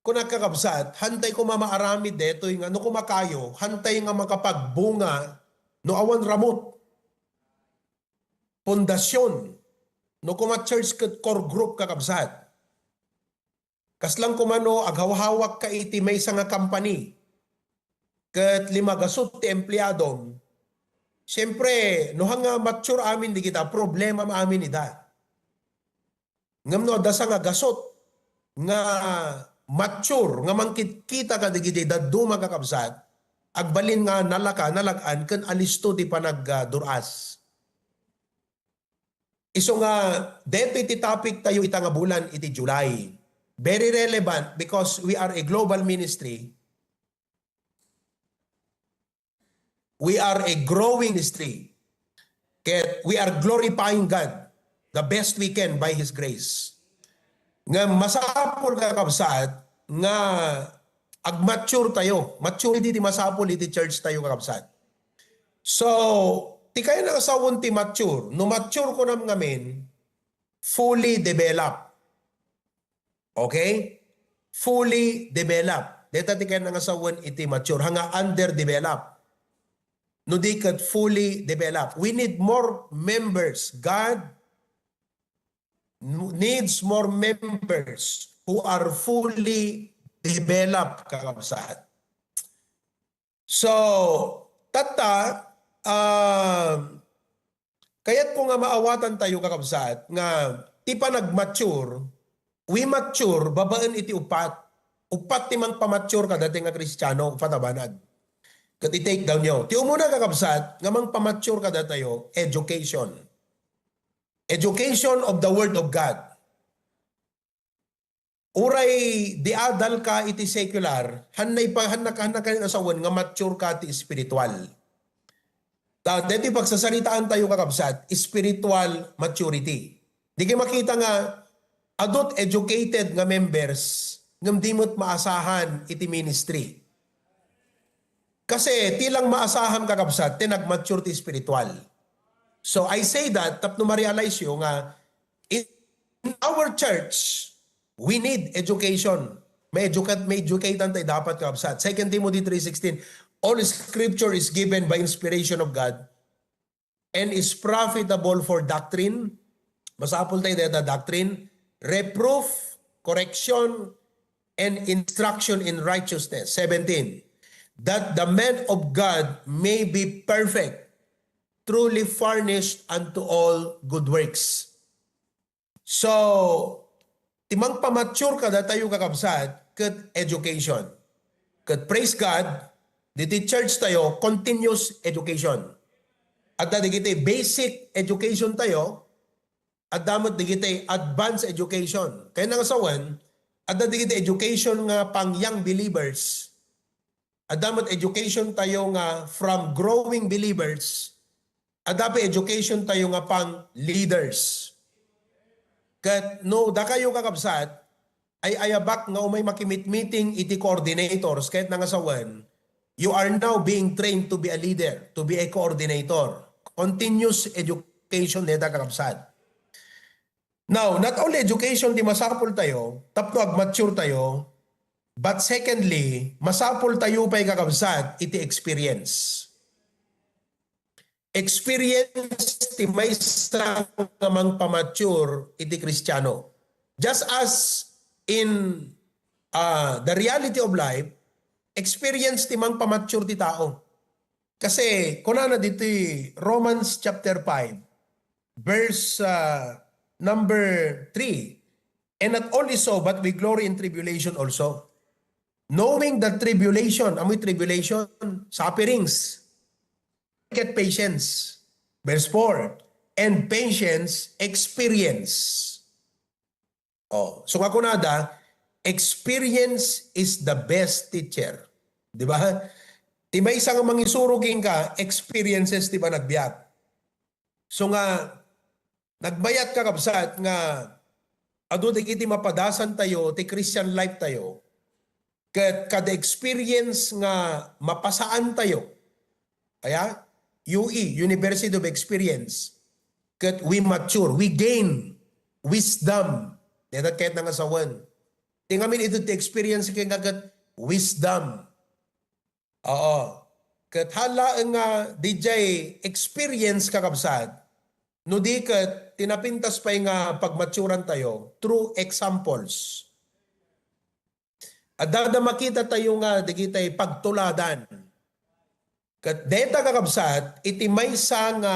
kuna, kakabsat, hantay koma maaramid daytoy nga no koma kayo, hantay nga makapagbunga no awan ramut, pundasyon, no koma church ket core group, kakabsat. Kasla koma no aghawhawak ka iti maysa nga company, ket lima gasut ti empleadom. Siempre, no haan nga mature amin dagita, problema amin ida. Ngem no adda sa nga gasut nga mature, nga mangkitkita kadagiti dadduma, kakabsat, agbalin nga nalaka, nalag-an, ken alisto ti panagdur-as. Isu nga, daytoy ti topic tayo ita nga bulan iti July. Very relevant because we are a global ministry. We are a growing ministry. Ket we are glorifying God the best we can by His grace. Nga masapul, kakabsat, nga agmature tayo. Maturity ti masapul iti church tayo, kakabsat. So, ti kayatna nga sawen ti mature, no mature kunam ngamin, fully developed. Okay? Fully developed. Deta ti kayatna nga sawen iti mature, haan nga underdeveloped. No di ket fully developed. We need more members. God needs more members who are fully developed, kakabsat. So, tatta, um, kayatko nga maawatan tayo, kakabsat, nga ti panagmature, we mature babaen iti uppat. Uppat ti mangpamature kadatayo nga Kristiano, uppat a banag. Ket i-take down nyo. Ti umuna, kakabsat, nga mangpamature kadatayo, education. Education of the Word of God. Uray di adal ka iti secular, hannay pa, hanna, hanna ka nin asawen nga mature ka ti spiritual. Ta, deti pagsasaritaan tayo, kakabsat, spiritual maturity. Di kayo makita nga adut educated nga members, ngem di met maasahan iti ministry. Kasi ti lang maasaham, kakabsat, ti nagmature ti spiritual. So I say that tapno ma-realize yo nga in our church, we need education. May educate, may educate tayo dapat, kakabsat. Second Timothy three sixteen, "All scripture is given by inspiration of God and is profitable for doctrine." Masapul tayo deta doctrine, reproof, correction, and instruction in righteousness. Seventeen, "That the man of God may be perfect, truly furnished unto all good works." So, ti mangpamature kadatayo, kakabsat, ket education. Ket praise God, diti church tayo, continuous education. Adda dagiti basic education tayo, adda met dagiti advanced education. Kayatna nga sawen, adda dagiti education nga pang young believers. Adda met education tayo nga from growing believers. Adda pay education tayo nga pang leaders. Ket no dakayo, kakabsat, ay-ayabak nga umay makimitmeeting iti coordinators, kayatna nga sawen, you are now being trained to be a leader, to be a coordinator. Continuous education dayta, kakabsat. Now, not only education ti masapul tayo, tapno agmature tayo, but secondly, masapul tayo pay, kakabsat, iti experience. Experience ti maysa nga mangpamature iti Kristiano. Just as in, ah, the reality of life, experience ti mangpamature ti tao. Kasi kunana ditoy Romans chapter five, verse, ah, number three, "And not only so, but we glory in tribulation also, knowing that tribulation," amoy tribulation, sufferings, "get patience." Verse four, "And patience, experience." Oh, so nga kunada, "Experience is the best teacher." Di ba? Ti maysa nga mangisuro kenka, experiences ti panagbiag. So nga, nagbayat, kakabsat, nga adu dagiti mapadasan tayo ti Christian life tayo, ket kada experience nga mapasaan tayo, aya, U E, University of Experience, ket we mature, we gain wisdom. Dayta kayatna nga sawen. Ti ngamin iti ti experience kenka ket wisdom. Oo. Ket hala nga dijay experience, kakabsat, no di ket ti napintas pay nga pagmaturan tayo through examples. Adda da makita tayo nga dagitay pagtuladan. Ket dayta, kakabsat, iti maysa nga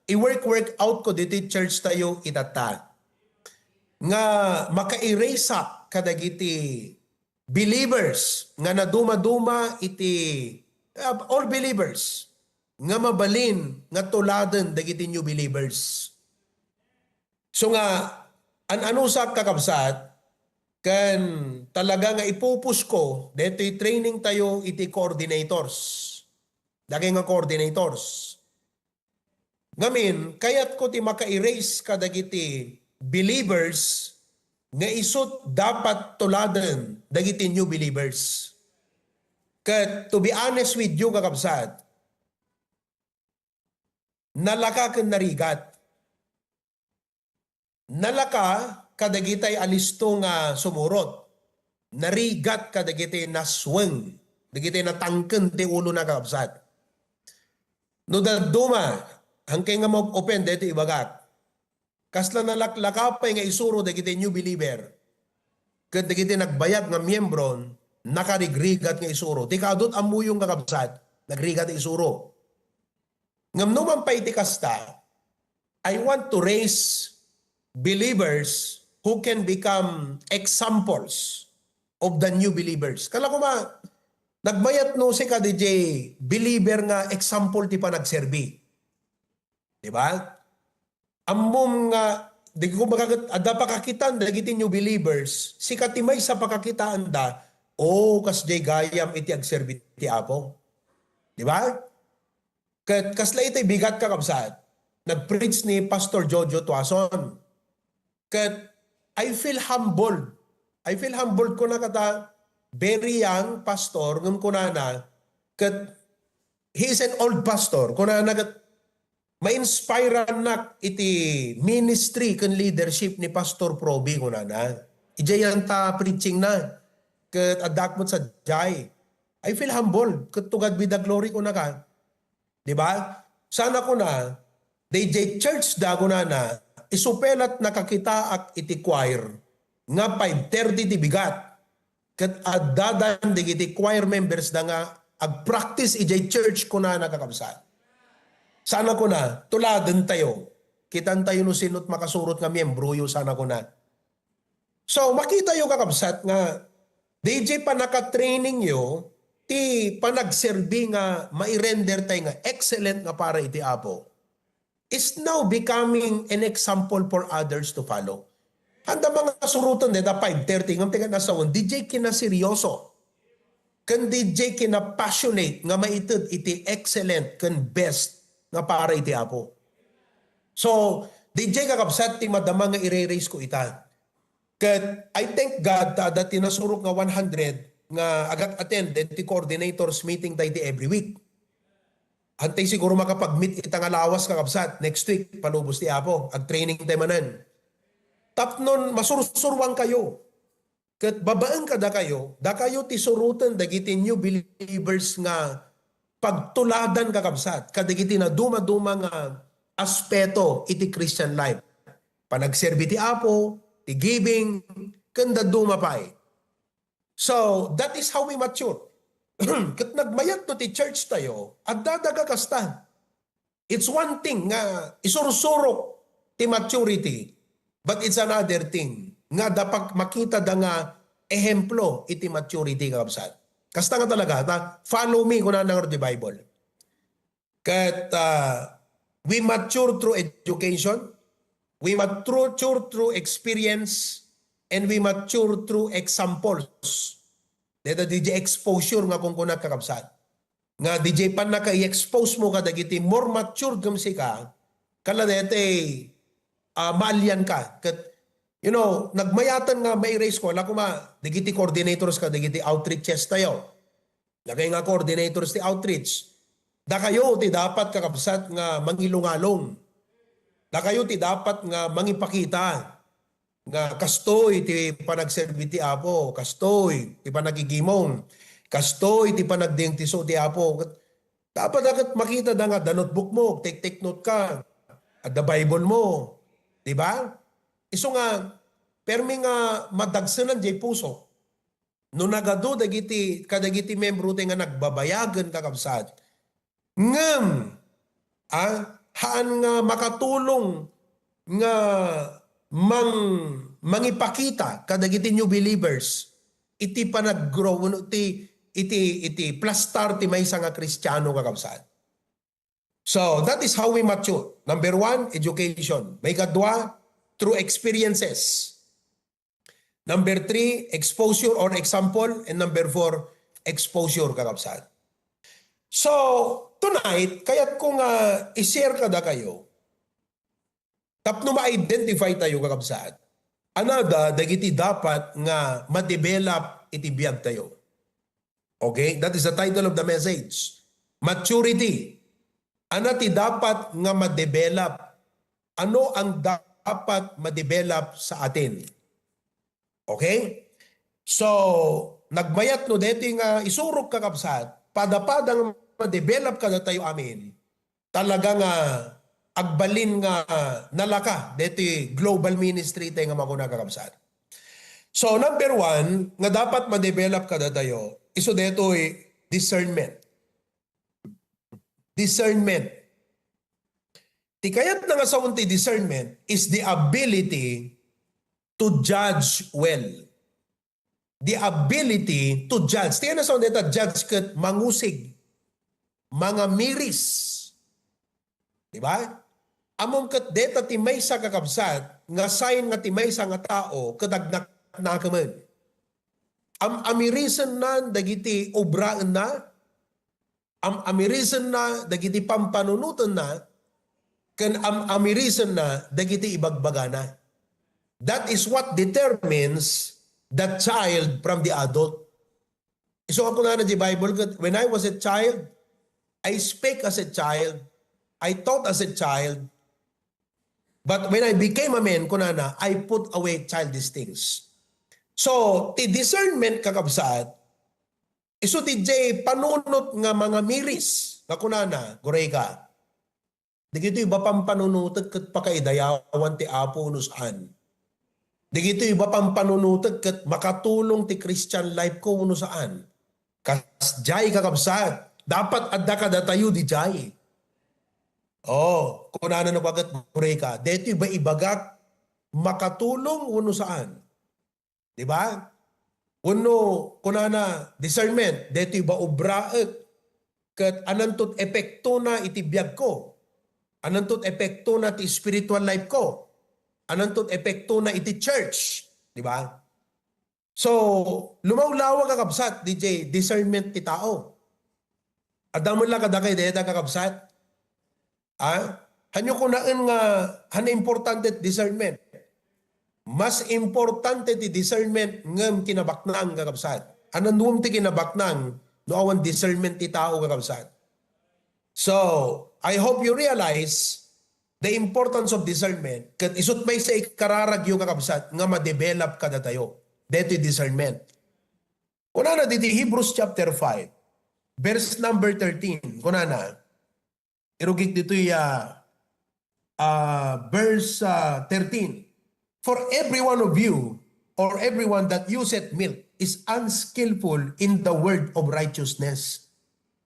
i-work-work out ko ditoy church tayo itatta, nga makairasak kadagiti believers nga naduma-duma iti, uh, all believers nga mabalin nga tuladen dagiti new believers. So nga, an-anusak, kakabsat, ken talaga nga ipupus ko detoy training tayo iti coordinators. Dagiti nga coordinators. Ngamin, kayatko ti maka-erase kadagiti believers nga isut dapat tuladen dagiti new believers. Ket to be honest with you, kakabsat, nalaka ken narigat. Nalaka kadagitay a listo nga sumurot. Narigat kadagitay nasweng, dagitay natangken ti ulona, kakabsat. No dadduma, hankay nga ma-offend daytoy ibagak. Kasla nalaklaka pay nga isuro dagiti new believer ket dagiti nagbayag nga miyembro, nakarigrigat nga isuro. Ti kaadut ammoyon, kakabsat, nagrigat nga isuro. Ngem no man pay ti kasta, I want to raise believers who can become examples of the new believers. Kala ko ma, nagbayat no sika, D J, believer nga example ti panagserbi. Di ba? Ammom nga, di ko makakat-, adda pakakitaan dagiti new believers, sika ti maysa pakakitaanda, "O, kasdiay gayam iti agserbi ti Apo." Di ba? Ket kasla iti bigat, kakabsat, nag-preach ni Pastor Jojo Tuason. Ket I feel humbled. I feel humbled, kuna kata, very young pastor, ngem kunana, ket he is an old pastor, kunana ket, "Ma-inspireannak iti ministry ken leadership ni Pastor Proby," kunana. Idiay anta preaching na, ket addak met sadiay. I feel humbled, ket to God be the glory, kunaka. Di ba? Sana kuna, D J church da kunana, isu pay lat nakakitaak iti choir nga five thirty ti bigat. Ket addadan dagiti choir members da nga agpractice idiay church, kunana, kakabsat. Sana kuna, tuladen tayo. Kitan tayo no sino't makasurot nga miembroyo, sana kuna. So, makita yo, kakabsat, nga D J panaka-training yo, ti panagserbi nga mairender tay nga excellent nga para iti Apo. is now becoming an example for others to follow. Anda mga suroten deta five thirty, ngem ti kanasawen, D J kinaseryoso. Ken D J kina-passionate nga maited iti excellent ken best nga para iti Apo. So, D J kakabsat ti madama nga ire-raise ko ita. Ket I thank God ta adda ti nasurok nga one hundred nga agak-attend ti coordinators meeting daydi every week. Antay siguro makapag-meet ita nga lawas kakabsat next week, palubos ti Apo, ag-training tayo manen. Tapnon masursuruan kayo. Ket babaen kadakayo, dakayo ti suroten dagiti new believers nga pagtuladan kakabsat kadagiti nadumaduma nga aspeto iti Christian life. Panagserbi ti Apo, ti giving, ken dadduma pay. So, that is how we mature. Ket nagmayat no ti church tayo, adda daga kasta. It's one thing nga isursurok ti maturity, but it's another thing nga dapat makita da nga ehemplo iti maturity, kakabsat. Kasta nga talaga, ta, "Follow me," kunana nga ti Bible. Ket, ah, we mature through education, we mature through experience, and we mature through examples. Deta D J exposure nga kunkuna, kakabsat. Nga D J pannaka-i-expose mo kadagiti more matured ngem sika, kala deti, ah, maalian ka. Ket, you know, nagmayaten nga mai-raise ko, ala kuma, dagiti coordinators kadagiti outreaches tayo. Lagay nga coordinators ti outreach. Dakayo ti dapat, kakabsat, nga mangilungalong. Dakayo ti dapat nga mangipakita nga kastoy ti panagserbi ti Apo, kastoy ti panagigimong, kastoy ti panagdingtiso ti Apo. Dapat ket makita da nga adda notebook mo, take, take note ka, adda Bible mo, di ba? Isu nga, permi nga madagsenan jay puso. No nagadu dagiti, kadagiti membro ti nga nagbabayagen, kakabsat, ngem, ah, haan nga makatulong nga mang-, mangipakita kadagiti new believers iti panaggrow, wenno iti, iti, iti plastar ti maysa nga Kristiano, kakabsat. So, that is how we mature. Number one, education. Maikadua, through experiences. Number three, exposure or example. And number four, exposure, kakabsat. So, tonight, kayat ko nga i-share kadakayo tapno ma-identify tayo, kakabsat. Anada dagiti dapat nga ma-develop iti biag tayo. Okay? That is the title of the message. Maturity. Ano ti dapat nga ma-develop? Ano ang dapat ma-develop sa atin? Okay? So, nagmayat no deti nga isurok, kakabsat, pada-pada nga ma-develop kadatayo amin, talaga nga agbalin nga nalaka deti global ministry tayo nga makuna, kakabsat. So, number one, nga dapat ma-develop kadatayo, isu detoy discernment. Discernment. Ti kayat nga sawen ti discernment is the ability to judge well. The ability to judge. Ti ano sawen deta judge ket mangusig, mangamiris. Di ba? Ammom ket deta ti maysa, kakabsat, nga sign nga ti maysa nga tao ket agnaknakemen. Am-amirisenna dagiti obraenna, am-amirisenna dagiti pampanunotenna, ken am-amirisenna dagiti ibagbagana. That is what determines the child from the adult. Isu nga kunana di Bible ket, "When I was a child, I spake as a child, I thought as a child, but when I became a man," kunana, "I put away childish things." So, ti discernment, kakabsat, isu ti jay panunot nga mangamiris nga kunana, gurayka. Dagitoy ba pampanunotek ket pakaidayawan ti Apo wenno saan? Dagitoy ba pampanunotek ket makatulong ti Christian life ko wenno saan? Kasdiay, kakabsat, dapat adda kadatayo didiay. Oh, kunana no kagat gurayka, daytoy ba ibagak makatulong wenno saan? Di ba? Wenno kunana, discernment, daytoy ba obraek ket ananto ti epektona iti biagko? Ananto ti epektona ti spiritual life ko? Ananto ti epektona iti church? Di ba? So, lumawlawa, kakabsat, D J, discernment ti tao. Adda met la kadakay dayta, kakabsat? Ah? Hanyo kunaen nga, han importante ti discernment. Mas importante ti discernment ngem kinabaknang, kakabsat. Anannuem ti kinabaknang no awan discernment ti tao, kakabsat? So, I hope you realize the importance of discernment, ket isut maysa ikararagyo, kakabsat, nga ma-develop kadatayo. Detoy discernment. Kunana diti Hebrews chapter five, verse number thirteen. Kunana, irugik ditoy, ah, ah, verse, ah, thirteen. "For every one of you, or everyone that useth milk, is unskillful in the word of righteousness,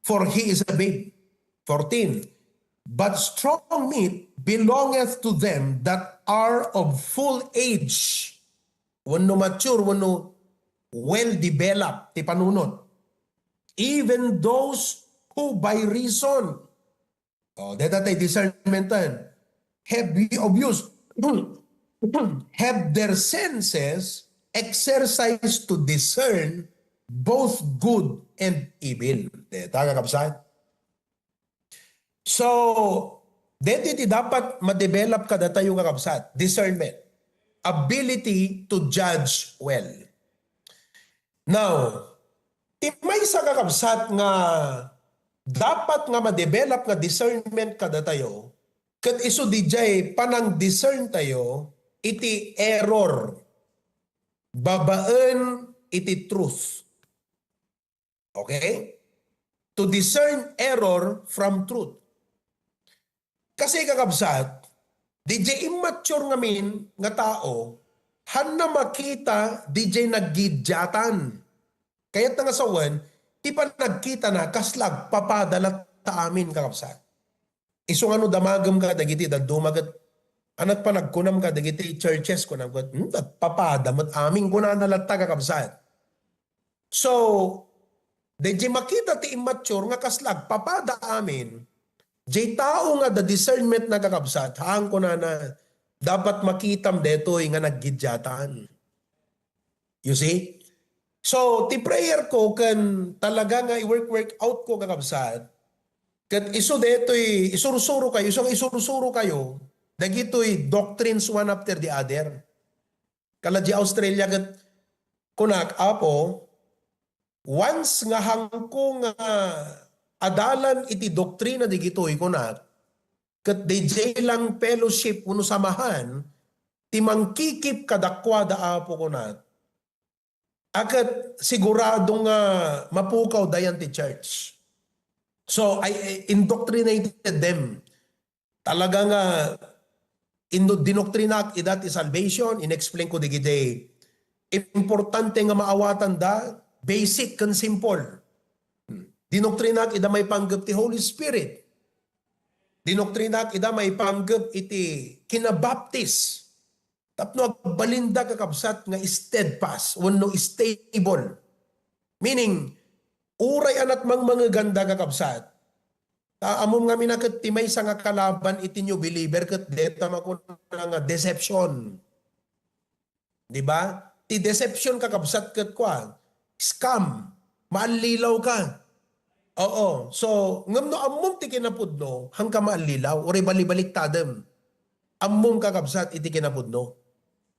for he is a babe." Fourteen, "But strong meat belongeth to them that are of full age." Wenno mature, wenno well-developed ti panunot. "Even those who by reason," oh, deta tay discernment ten, "have we abused, have their senses exercised to discern both good and evil." Deta, kakabsat. So, deti ti dapat ma-develop kadatayo, kakabsat, discernment, ability to judge well. Now, ti maysa, kakabsat, nga dapat nga ma-develop nga discernment kadatayo, ket isu didiay panang-discern tayo iti error babaen iti truth. Okay? To discern error from truth. Kasi, kakabsat, didiay immature ngamin nga tao, hanna makita didiay naggidiatan. Kayatna nga sawen, ti panagkitana, kasla agpapada latta amin, kakabsat. Isu nga no damagem kadagiti dadduma ket, anak, panagkunam kadagiti churches, kunam ket, "Hmm, agpapada met amin," kunana latta, kakabsat. So, daydiay makita ti immature nga kasla agpapada amin, diay tao nga adda discernment, kakabsat, haan, kunana, dapat makitam detoy nga naggidiatan. You see? So, ti prayer ko ken talaga nga i-work-work out ko, kakabsat, ket isu detoy isursuro kayo, isu nga isursuro kayo dagitoy doctrines one after the other. Kala di Australia ket kunak, "Apo, once nga hangko nga adalan iti doktrina digitoy," kunak, "ket didiay lang fellowship wenno samahan ti mangkikip kadakuada, Apo," kunak, "a ket sigurado nga mapukaw dayan ti church." So, I, I indoctrinated them. Talaga nga, indo-, dinoktrinak ida ti salvation, inexplain ko digidi, importante nga maawatan da, basic ken simple. Hmm. Dinoktrinak ida maipanggep ti Holy Spirit. Dinoktrinak ida maipanggep iti kinabaptis. Tapno agbalinda, kakabsat, nga steadfast wenno stable. Meaning, uray anat mangmangeganda, kakabsat, ta ammom ngamin a ket ti maysa nga kalaban iti new believer ket deta makuna nga deception. Di ba? Ti deception, kakabsat, ket kua, scam, maallilaw ka. Oo. So, ngem no ammom ti kinapudno, haanka maallilaw, uray balibaliktadem. Ammom, kakabsat, iti kinapudno.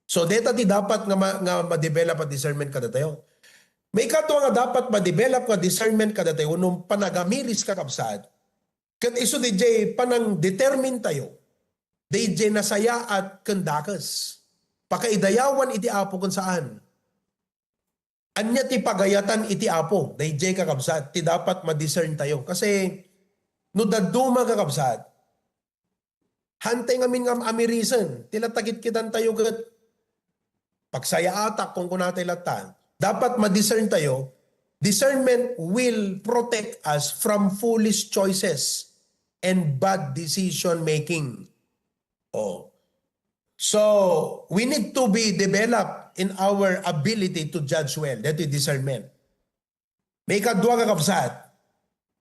So, deta ti dapat nga ma-, nga ma-develop a discernment kadatayo. Maikadua nga dapat ma-develop nga discernment kadatayo, no panagamiris, kakabsat, ket isu didiay panang-determine tayo, didiay nasayaat ken dakes. Pakaidayawan iti Apo ken saan. Ania ti pagayatan iti Apo? Daydiay, kakabsat, ti dapat ma-discern tayo. Kasi, no dadduma, kakabsat, haantay ngamin nga amirisen, ti latta kitkitan tayo ket pagsayaatak, kunkunatay latta. Dapat ma-discern tayo. Discernment will protect us from foolish choices and bad decision making. Oh. So, we need to be developed in our ability to judge well. That is discernment. Maikadua, kakabsat.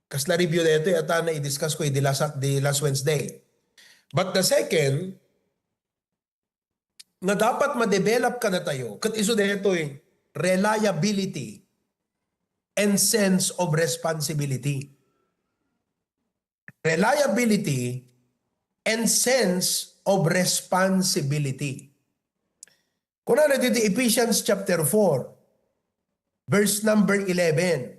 Kasla review daytoy, ata na i-discuss ko idi last, di last Wednesday. But the second, nga dapat ma-develop kadatayo, ket isu daytoy reliability and sense of responsibility. Reliability and sense of responsibility. Kuna na dito Ephesians chapter four, verse number eleven.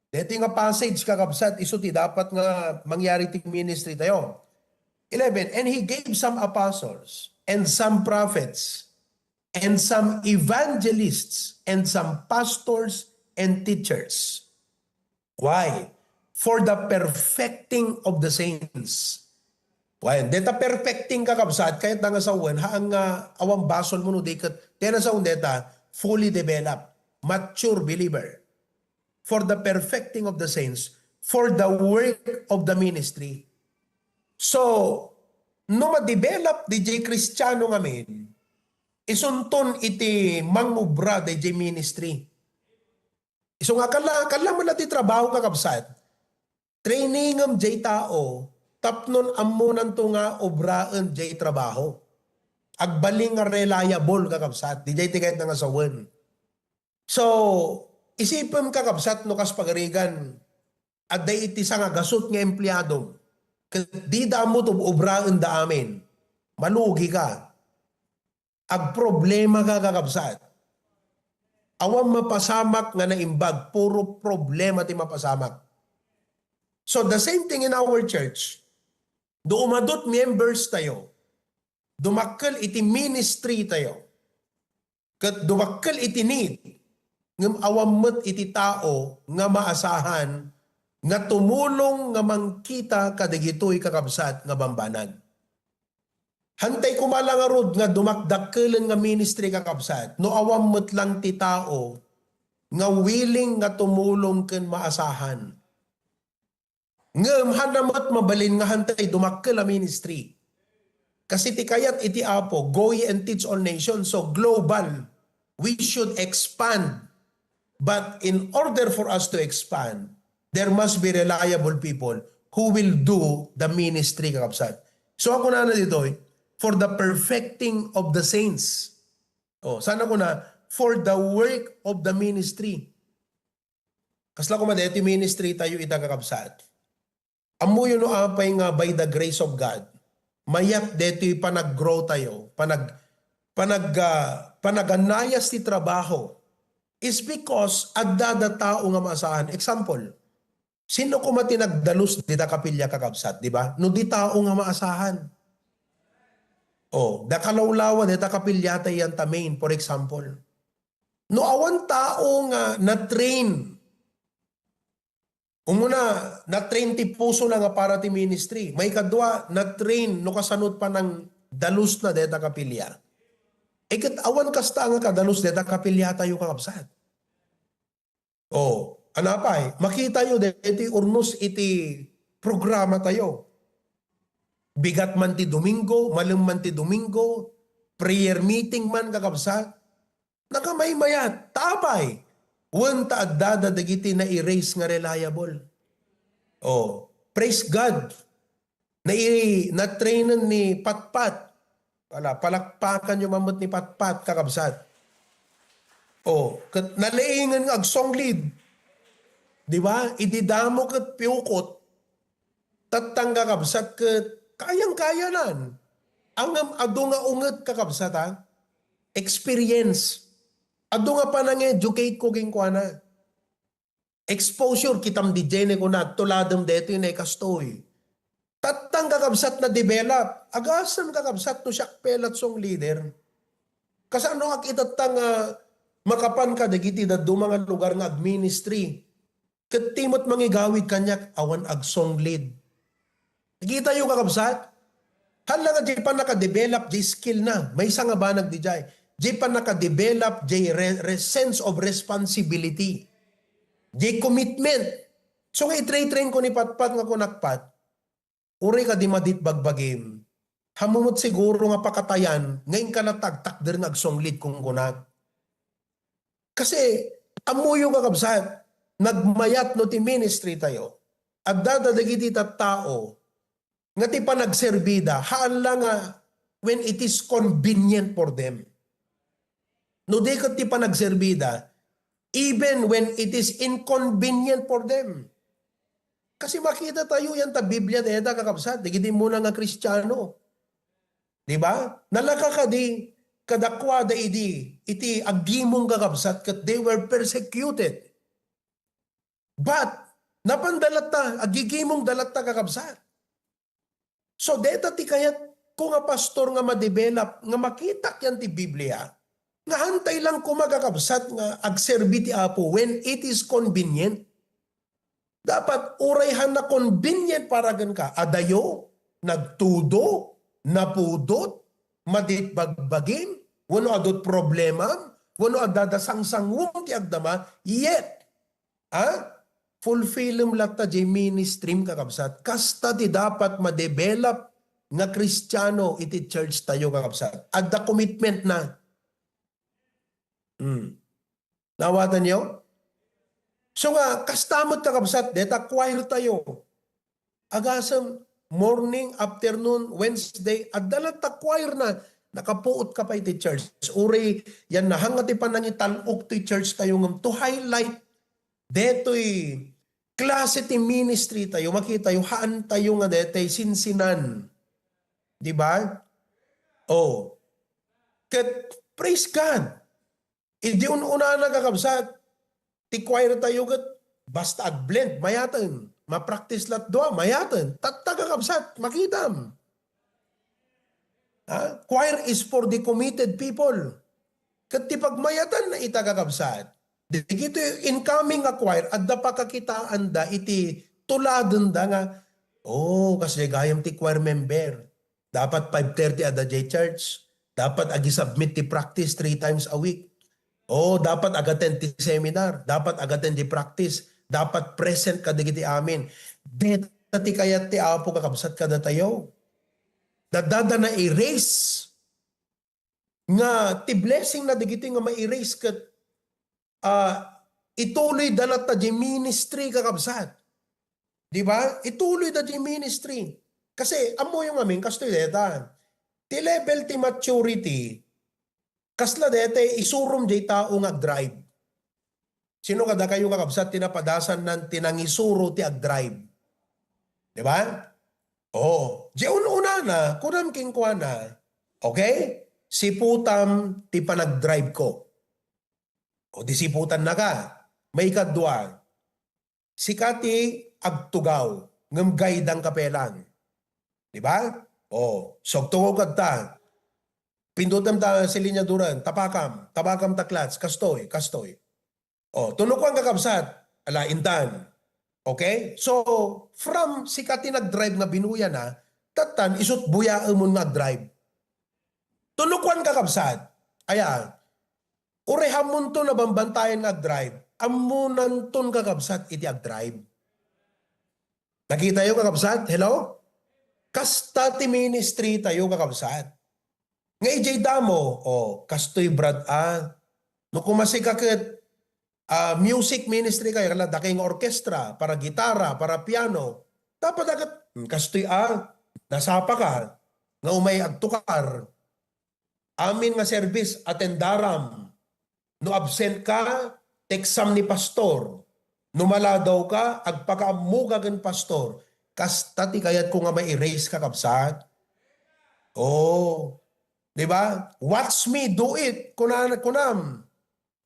Dito nga passage, kakabsat, isu ti dapat nga mangyari ti ministry tayo. Eleven, "And he gave some apostles, and some prophets, and some evangelists, and some pastors and teachers." Why? "For the perfecting of the saints." Why? Deta perfecting, kakabsat, kayat da nga sawen, haan nga awan basol mo no di ket, deta sawen deta, fully developed, mature believer. "For the perfecting of the saints, for the work of the ministry." So, no ma-develop di jay Kristiano ngamin, isunton iti mangubra di jay ministry. Isu nga kala, kala mo na ti trabaho, kakabsat. Trainingem jay tao, tapnon ammonanto nga obraen jay trabaho. Agbalin nga reliable, kakabsat. Di jay ti kayat nga sawen. So, isipem, kakabsat, no kas pagarigan, adda iti sangagasut nga empleado. Ket dida ammo ti obraen da amin. Malugi ka. Agproblema ka, kakabsat. Awan mapasamak nga naimbag, puro problema ti mapasamak. So the same thing in our church. Do umadut members tayo, dumakkel iti ministry tayo, ket dumakkel iti need, ngem awan met iti tao nga maasahan nga tumulong nga mangkita kadagitoy kakabsat nga bambanag. Hantay koma la ngarud nga dumakdakkelen nga ministry, kakabsat, no awan met lang ti tao nga willing nga tumulong ken maasahan. Ngem haan met mabalin nga hantay dumakkel a ministry. Kasi ti kayat iti Apo, "Go ye and teach all nations." So global, we should expand. But in order for us to expand, there must be reliable people who will do the ministry, kakabsat. So ako na na ditoy, "For the perfecting of the saints." Oh, sana ko na, "For the work of the ministry." Kasla koma daytoy ministry tayo ita, kakabsat. Ammoyo no apay nga by the grace of God, mayat daytoy panag-grow tayo, panag-, panag-, ah, panaganayas ti trabaho is because adda da tao nga maasahan. Example, sino koma ti nagdalus dita kapilya, kakabsat, di ba? No di tao nga maasahan. Oh, da kalawlawa dita kapilya tayo yan ta main, for example. No awan tao nga na-train, umuna, na-train ti puso na nga para ti ministry. Maikadua, na-train no kasano ti panangdalusna dayta kapilya. Iket awan kasta nga kadalus dayta kapilya tayo, kakabsat. Oh, anapay, makitayo daytoy urnos iti programa tayo. Bigat man ti Domingo, malem man ti Domingo, prayer meeting man, kakabsat. Nakamaymayat, ta apay? Wen ta addada dagiti na-raise nga reliable. Oh, praise God. Nai-, na-trainen ni Patpat. Wala, palakpakan yo man met ni Patpat, kakabsat. Oh, ket nalaingen nga agsonglid. Di ba? Idi damo ket piukot. Tattang, kakabsat, ket kayang-kayanan. Ngem adu nga unget, kakabsat, ha? Experience. Adu nga panang-educate ko kenkuana. Exposure, kitam di jene ko na, tuladem detoy na ikastoy. Tattang, kakabsat, na-develop. Agasem, kakabsat, no siak pelat song leader. Kasano ak itatta nga makapan kadagiti dadduma nga lugar nga agministry? Ket ti met mangigawid kaniak, awan agsonglid. Kitayo, kakabsat? Hala nga di pannaka-develop di skill na, maysa nga banag di jay. Di pannaka-develop di re-, re-, sense of responsibility. Di commitment. So nga i-train-train ko ni Patpat nga kunak, "Pat, uray ka di madit bagbagim, ammom met siguro nga pakatayan nga inka natagtakder nga agsonglid," kunkunak. Kasi, ammoyo, kakabsat, nagmayat no ti ministry tayo. Adda dagiti tattao nga ti panagserbida, haan la nga when it is convenient for them. No di ket ti panagserbida, even when it is inconvenient for them. Kasi makita tayo yan ta Biblia dayta, kakabsat, dagiti umuna nga Kristiano. Di ba? Nalaka kadi kadakuada idi, iti aggimong, kakabsat, ket they were persecuted. But, napanda latta, aggigimongda latta, kakabsat. So, deta ti kayat ko nga pastor nga ma-develop, nga makitak yan ti Biblia, nga hantay lang koma, kakabsat, nga agserbi ti Apo when it is convenient. Dapat uray han na convenient para kenka, adayo, nagtudo, napudot, maditbagbagim, wenno adut problemam, wenno adda da sangsangwem ti agdama, yet, ha? Fulfillem latta jay ministrym, kakabsat. Kasta ti dapat ma-develop nga Kristiano iti church tayo, kakabsat. Adda commitment na. Hmm. Nawatanyo? So nga, kasta met, kakabsat, deta choir tayo. Agasem, morning, afternoon, Wednesday, adda latta choir na, nakapuot ka pay iti church. Uray, yan na, hanga ti panangital-ok ti church tayo ngem to highlight detoy klase ti ministry tayo, makita tayo, haan tayo nga detay sinsinan. Di ba? Oh. Ket, praise God. Idi un-unana, kakabsat, ti choir tayo ket basta agblend, mayaten. Ma-practice lat dua, mayaten. Tatta, kakabsat, makitam. Ha? Choir is for the committed people. Ket ti pagmayatanna ita, kakabsat, dagiti incoming nga choir, adda pakakitaanda iti tuladenda nga, "Oh, kasdiay gayam ti choir member. Dapat five thirty adda jay church. Dapat agi-submit ti practice three times a week. Oh, dapat ag-attend ti seminar. Dapat ag-attend ti practice. Dapat present kadagiti amin." Deta ti kayat ti Apo, kakabsat, kadatayo. Daddada na-erase nga ti blessing na dagiti nga ma-erase ket, ah, ituloy da latta di ministry, kakabsat. Di ba? Ituloy da di ministry. Kasi ammoyo ngamin, kastoy deta. Ti level ti maturity, kasla deta isurom di tao nga agdrive. Sino kadakayo, kakabsat, ti napadasannan ti nangisuro ti agdrive? Di ba? Oo. Di un-unana, kunam kenkuana, "Okay? Siputam ti panagdrive ko." O di siputan na ka. Maikadua, sika ti agtugaw, ngem gaydang ka pelan. Di ba? O, so agtugaw kadta. Pindutem ta si linyaduran, tapakam, tapakam ta clutch, kastoy, kastoy. O, tunukuan, kakabsat, ala, intan. Okay? So, from sika ti nagdrive nga binuyana, tattan, isut buyaemon nga agdrive. Tunukuan, kakabsat, aya, uray hammonton a bambantayan nga agdrive, ammonanton, kakabsat, iti agdrive. Nakitayo, kakabsat? Hello? Kasta ti ministry tayo, kakabsat. Nga idiay damo, o, kastoy, brad, a. No kumasika ket, ah, music ministry kayo, kala dakay nga orkestra, para gitara, para piano. Dapat agad, hmm, kastoy, a, nasapa ka, nga umay agtukar. Amin nga service, attendaram. No absent ka, teksam ni pastor. No maladaw ka, agpakaammoka ken pastor. Kasta ti kayatko nga ma-erase, kakabsat. Oh. Di ba? "Watch me do it." Kuna-, kunam.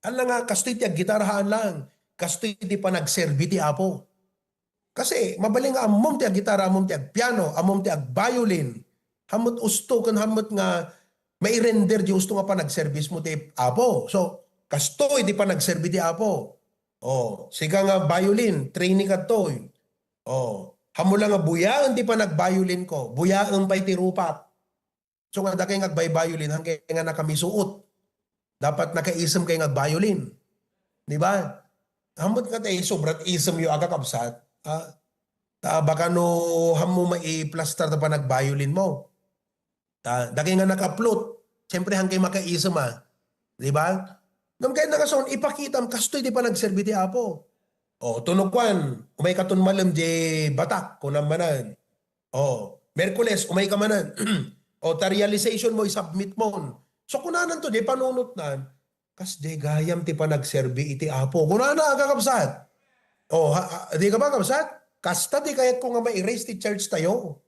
Ala nga, kastoy ti aggitara, haan lang. Kastoy ti panagserbi ti Apo. Kasi mabalin nga ammom ti aggitara, ammom ti agpiano, ammom ti agbayolin. Hammet usto ken hammet nga mairender di usto nga panagserbismo ti Apo. So, kastoy ti panagserbi ti Apo. Oh, sika nga bayolin, training kadtoy. Oh, hammo lang nga buyaen ti panagbayolin ko, buyaen pay ti rupak. So nga dakay nga agbaybayolin, hankay nga nakamisuot. Dapat nakaisem kay nga agbayolin. Di ba? Hammet nga tay sobrat isem yo, a kakabsat. Ah, ta baka no hammo maiplastar ta panagbayolin mo. Ta, dakay nga naka-flute. Siyempre, hankay makaisem, a. Di ba? Ngem kayat na nga son, ipakitam, kastoy ti panagserbi ti Apo. O, tunukuan, umay katon malem di batak, kunam manen. O, Miyerkules, umay ka manen. O, ta realization mo, isubmit mo. So, kunananto, di panunotnan, kas di gayam ti panagserbi iti Apo. Kunana, kakabsat. O, ha, ha, di ka ba, kabsat? Kasta di kayat ko nga ma-erase ti church tayo.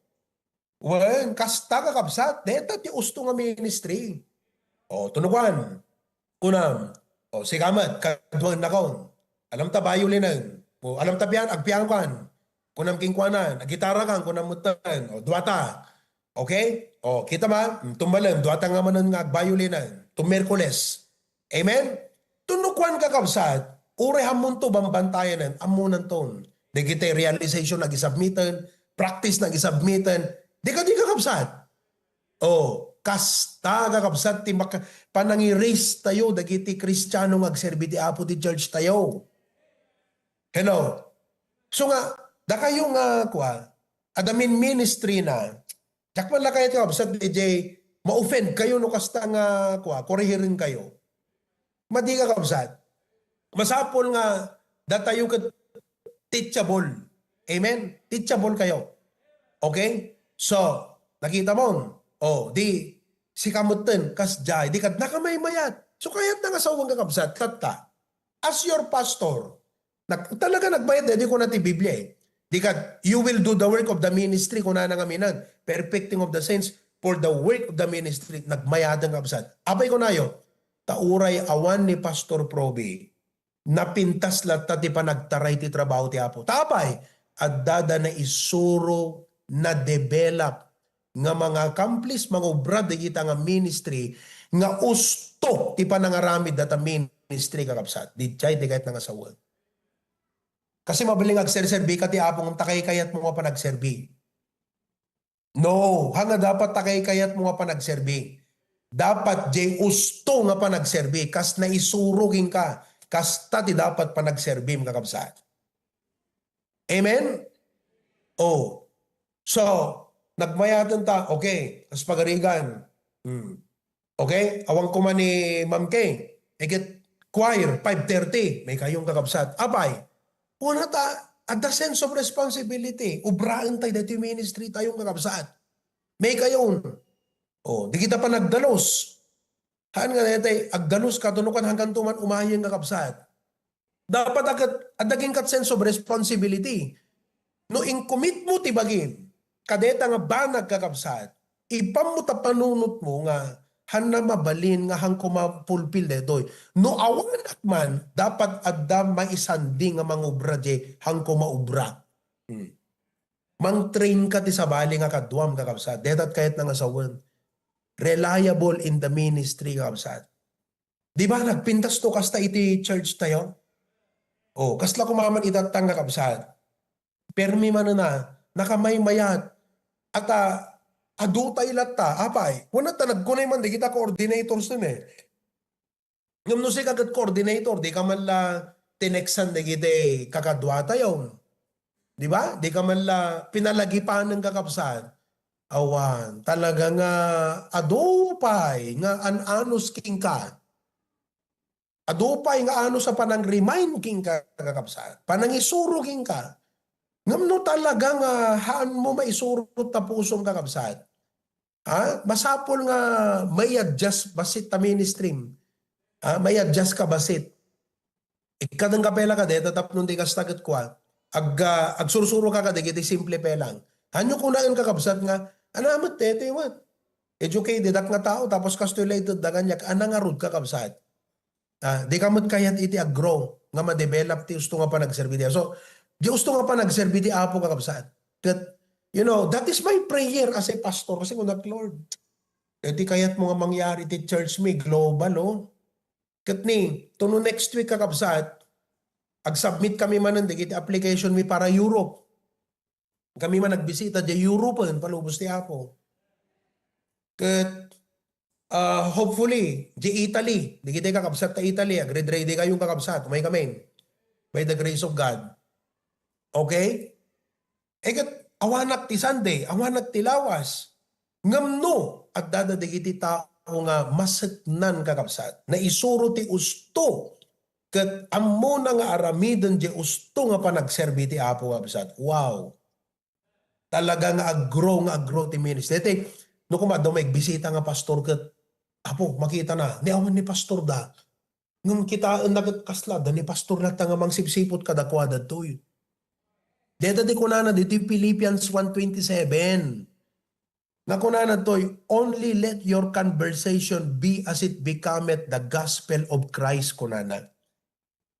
Wen, kasta, kakabsat. Deta ti usto nga ministry. O, tunugan. Kunam. O, sika met, kaduan nakon. Alam ta, violin. O, alam ta, pian-, agpiano kan. Kunam, king kuanan. Agitara kan, kunam metten. O, duata. Okay? O, kita ba? Mm, tummalem, duata nga manen nga agviolin. Tum-, Miyerkules. Amen? Tunukuan, kakabsat, uray hammonto bambantayanen, ammonanton. Dagiti realization, nagisubmiten, practice, nagisubmiten. Di ka, di, kakabsat. O, kasta, kakabsat, ti maka-, panangi-raise tayo, dagiti Kristiano nga agserbi ti Apo ti church tayo. Hello? So nga, dakayo nga, kua, adda min-ministry na, diak man la kayat, kakabsat, D J, ma-offend kayo no kasta nga, kua, koreheren kayo. Madi, kakabsat. Masapul nga datayo ket teachable. Amen? Teachable kayo. Okay? So, nakita mo? O, di, sika metten, kas jay, di kad nakamaymayat. So, kayat na nga sawen, kakabsat, tatta. As your pastor, nag-, talaga nagmayat, di ko na ti Biblia eh. Di kad, "You will do the work of the ministry," kunana ngamin, "perfecting of the saints for the work of the ministry." Nagmayaten, kabsat. Apay kunayo, ta uray awan ni Pastor Proby, napintas latta ti panagtaray ti trabaho ti Apo. Ta apay, adda da naisuro, na-develop, nga manga-accomplish, mangubra dagita nga ministry nga usto ti panangaramid data ministry, kakabsat. Di jay ti kayat na nga sawen. Kasi mabalin nga agserserbi ka ti Apo, ngem ta kaykayat mo nga panagserbi. No, ha nga dapat ta kaykayat mo nga panagserbi. Dapat jay usto nga panagserbi, kas naisuro kenka, kasta ti dapat panagserbim, kakabsat. Amen? Oh. So, nagmayaten ta, okay, kas pagarigan. Hmm. Okay? Awan koma ni Ma'am Kay. Iket choir, five thirty. May kayong, kakabsat. Apay, una ta, adda sense of responsibility. Ubraen tayo dito ministry tayong, kakabsat. May kayon. Oh, di kita pa nagdalos. Haan nga dayta, agdalos ka, tunukan hanggang tuman umayeng, kakabsat. Dapat agat, adda ket sense of responsibility. No in-commit mo ti bagim, kadeta nga banag, kakabsat, ipammo ta panunot mo nga hanna mabalin nga hangko ma-fulfill detoy. No awanak man, dapat adda maisandi nga mangubra di hangko maubra. Hmm. Mang-train ka ti sabali nga kaduam, kakabsat. Detat kayat na nga sawen. Reliable in the ministry, kakabsat. Di ba, nagpintas to kasta iti church tayo? Oh, kasla kumaman itattang, kakabsat. Permi man na, nakamaymayat. At, ah, adu tayo latta, apay. Kuna ta nagkunay man, di kita coordinators dun eh. Ngem no sika ket coordinator, di ka man la tineksan dagiti kakadua tayo. Di ba? Di ka man la pinalagipanen, kakabsat. Awan, talaga nga adu pay nga an-anus kenka. Adu pay nga anus a panang-remind kenka, kakabsat. Panangisuro kenka. Ngem no talaga nga haan mo maisuro ta pusom, kakabsat. Ha? Masapul nga may-adjust bassit ta ministry. Ha? May-adjust ka bassit. Ikkaden ka pela ka deta tapno di kasta ket kua. Ag, ah, agsursuro ka kadagiti simple pelang. Hanyo kunaen, kakabsat, nga, "Anamet deti met. Educated ak nga tao, tapos kastoy la itedda kaniak, a nangarud, kakabsat." Ah, di ka met kayat iti ag-grow nga ma-develop ti usto nga panagserbi ti Apo. So, di usto nga panagserbi ti Apo, kakabsat. Ket, you know, that is my prayer as a pastor. Kasi kunak, "Lord, iti kayat mo nga mangyari ti church mi, global, oh." Ket ni, tuno next week, kakabsat, ag-submit kami manen dagiti application mi para Europe. Kami man nagbisita di Europe, palubos ti Apo. Ket, ah, hopefully, di Italy, dagiti kakabsat ta Italy, agready kayo, kakabsat, umay kami. By the grace of God. Okay? Eh, ket awanak ti Sunday, awanak ti lawas. Ngem no, adda dagiti tao nga maseknan, kakabsat, naisuro ti usto, ket ammona nga aramiden di usto nga panagserbi ti Apo, kakabsat. Wow! Talaga nga ag-grow, nga ag-grow ti ministry. Daytoy, no koma, adda magbisita nga pastor ket, "Apo, makita na, ni awan ni pastor da." Ngem kitaenna ket kasla, adda ni pastor latta nga mangsipsiput kadakuada daytoy. Dayta ti kunana ditoy Philippians one twenty-seven. Nga kunana daytoy, "Only let your conversation be as it becometh the gospel of Christ," kunana.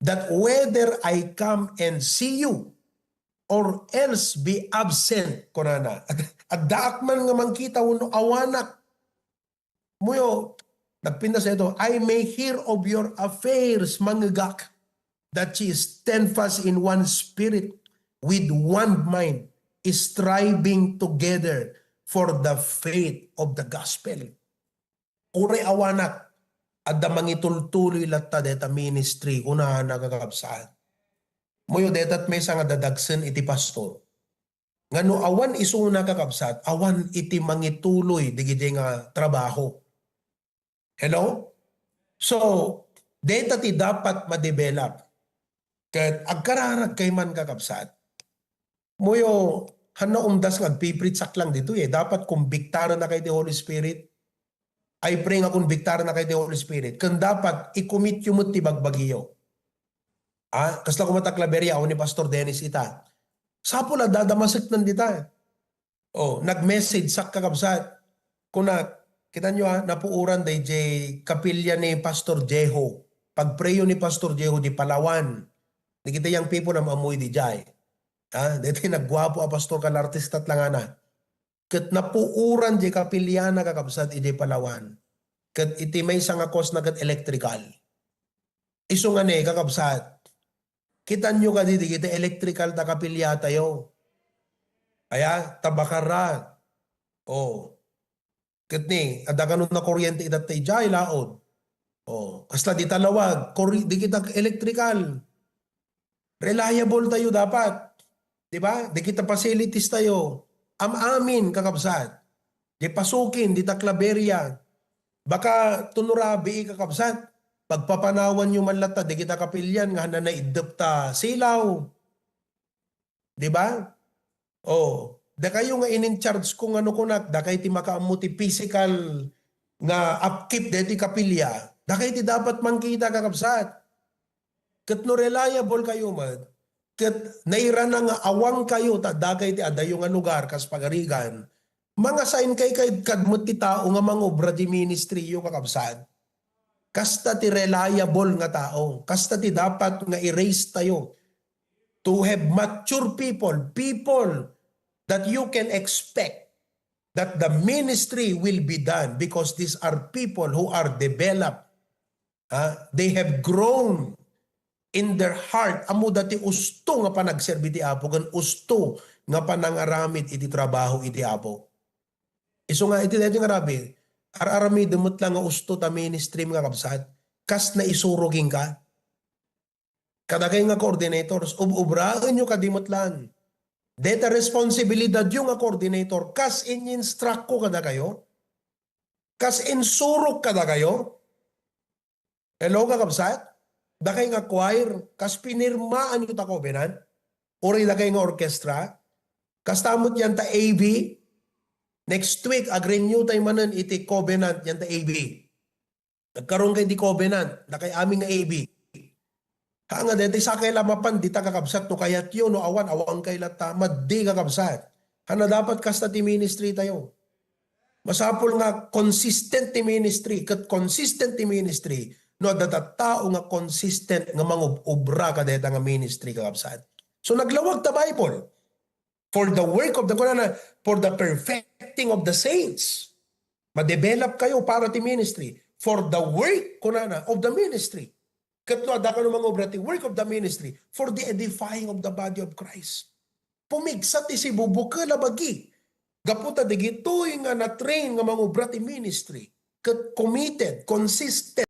"That whether I come and see you, or else be absent," kunana. "Addaak man nga mangkita wenno awanak." Muyo, nagpintas ito, "I may hear of your affairs," mangegak, "that ye stand fast in one spirit, with one mind, striving together for the faith of the gospel." Uray awanak, adda mangitultuloy latta deta ministry, kunana, kakabsat. Muyo, deta maysa nga dadagsen iti pastor. Nga no awan isuna, kakabsat, awan iti mangituloy digiti nga trabaho. Hello? So, deta ti dapat ma-develop. Ket agkararag kay man, kakabsat. Muyo, hanna umdas nga agpipritsaklang ditoy, eh. Dapat kumbiktarenna kay ti Holy Spirit. I pray nga kumbiktarenna kay ti Holy Spirit. Ken dapat i-commit yo met ti bagbagiyo. Ah, kasla koma ta klaberya, awan ni Pastor Dennis ita. Sapul a dadamaseknan dita. Oh, nag-message sak, kakabsat. Kuna, kitanyo, ah, napuoran dayjay kapilya ni Pastor Jeho. Pagprayo ni Pastor Jeho di Palawan. Dagiti young people a maamuy dijay. Ah, daytoy nagguapo a pastor kan artista langana. Ket napuoran jay kapilyana, kakabsat, idiay Palawan. Ket iti maysa nga course na ket electrical. Isu nga ne, kakabsat, kitanyo kadi dagiti electrical ta kapilyatayo? Aya, ta bakara. Oh. Ket ni, adda kano nakuryente ita ta idiay laod. Oh, kasla di talawag, kuri-, di kita electrical. Reliable tayo dapat. Di ba? Di kita facilities tayo. Am-amin, kakabsat. Di pasukin, di ta klaberya. Baka tunurabi, kakabsat. Pagpapanawan nyo man latta, di kita kapilyan, nga hanana iddep ta silaw. Di ba? Oh, dakayo nga in-in-charge ko nga no kunak, dakay ti makaammo ti physical nga upkeep deti kapilya, dakay ti dapat mangkita, kakabsat. Ket no reliable kayo met, ket nairana nga awan kayo ta dakay ti adayo nga lugar kas pagarigan, mangasain kay kad-, kad met ti tao nga mangobra di ministry yo, kakabsat. Kasta ti reliable nga tao. Kasta ti dapat nga i-raise tayo to have mature people, people that you can expect that the ministry will be done because these are people who are developed. Ha? They have grown in their heart. Ammoda ti usto nga panagserbi ti Apo, ken usto nga panangaramid iti trabaho iti Apo. Isu nga, iti daytoy nga rabi, ar-aramidem met lang nga usto ta ministry, mga kabsat, kas naisuro kenka. Kadakay nga coordinators, ub-ubraenyo kadi met lang. Deta responsibilidadyo nga coordinator, kas in-instruct ko kadakayo, kas insurok kadakayo. Hello, kakabsat? Dakay nga choir, kas pinirmaanyo ta covenant? Uray dakay nga orchestra? Kasta met yan ta A B? Next week, ag-renew tay manen iti covenant yan ta A B. Nagkaroon kay di covenant, dakay amin nga A B. Ha nga, deti sakay la mapan, dita, kakabsat, no kayatyo, no awan, awan kay latta, maddi, kakabsat. Hana dapat kasta ti ministry tayo. Masapul nga consistent ti ministry, ket consistent ti ministry, no adda tattao nga consistent nga mangub-obra kadayta nga ministry, kakabsat. So, naglawag ta Bible. For the work of the, kunana, for the perfecting of the saints. Ma-develop kayo para ti ministry. For the work, kunana, of the ministry. Ket no adda kano mangobra ti work of the ministry, for the edifying of the body of Christ. Pumigsa ti sibubukel a bagi. Gapu ta digitoy nga na-train nga mangobra ti ministry. Ket committed, consistent.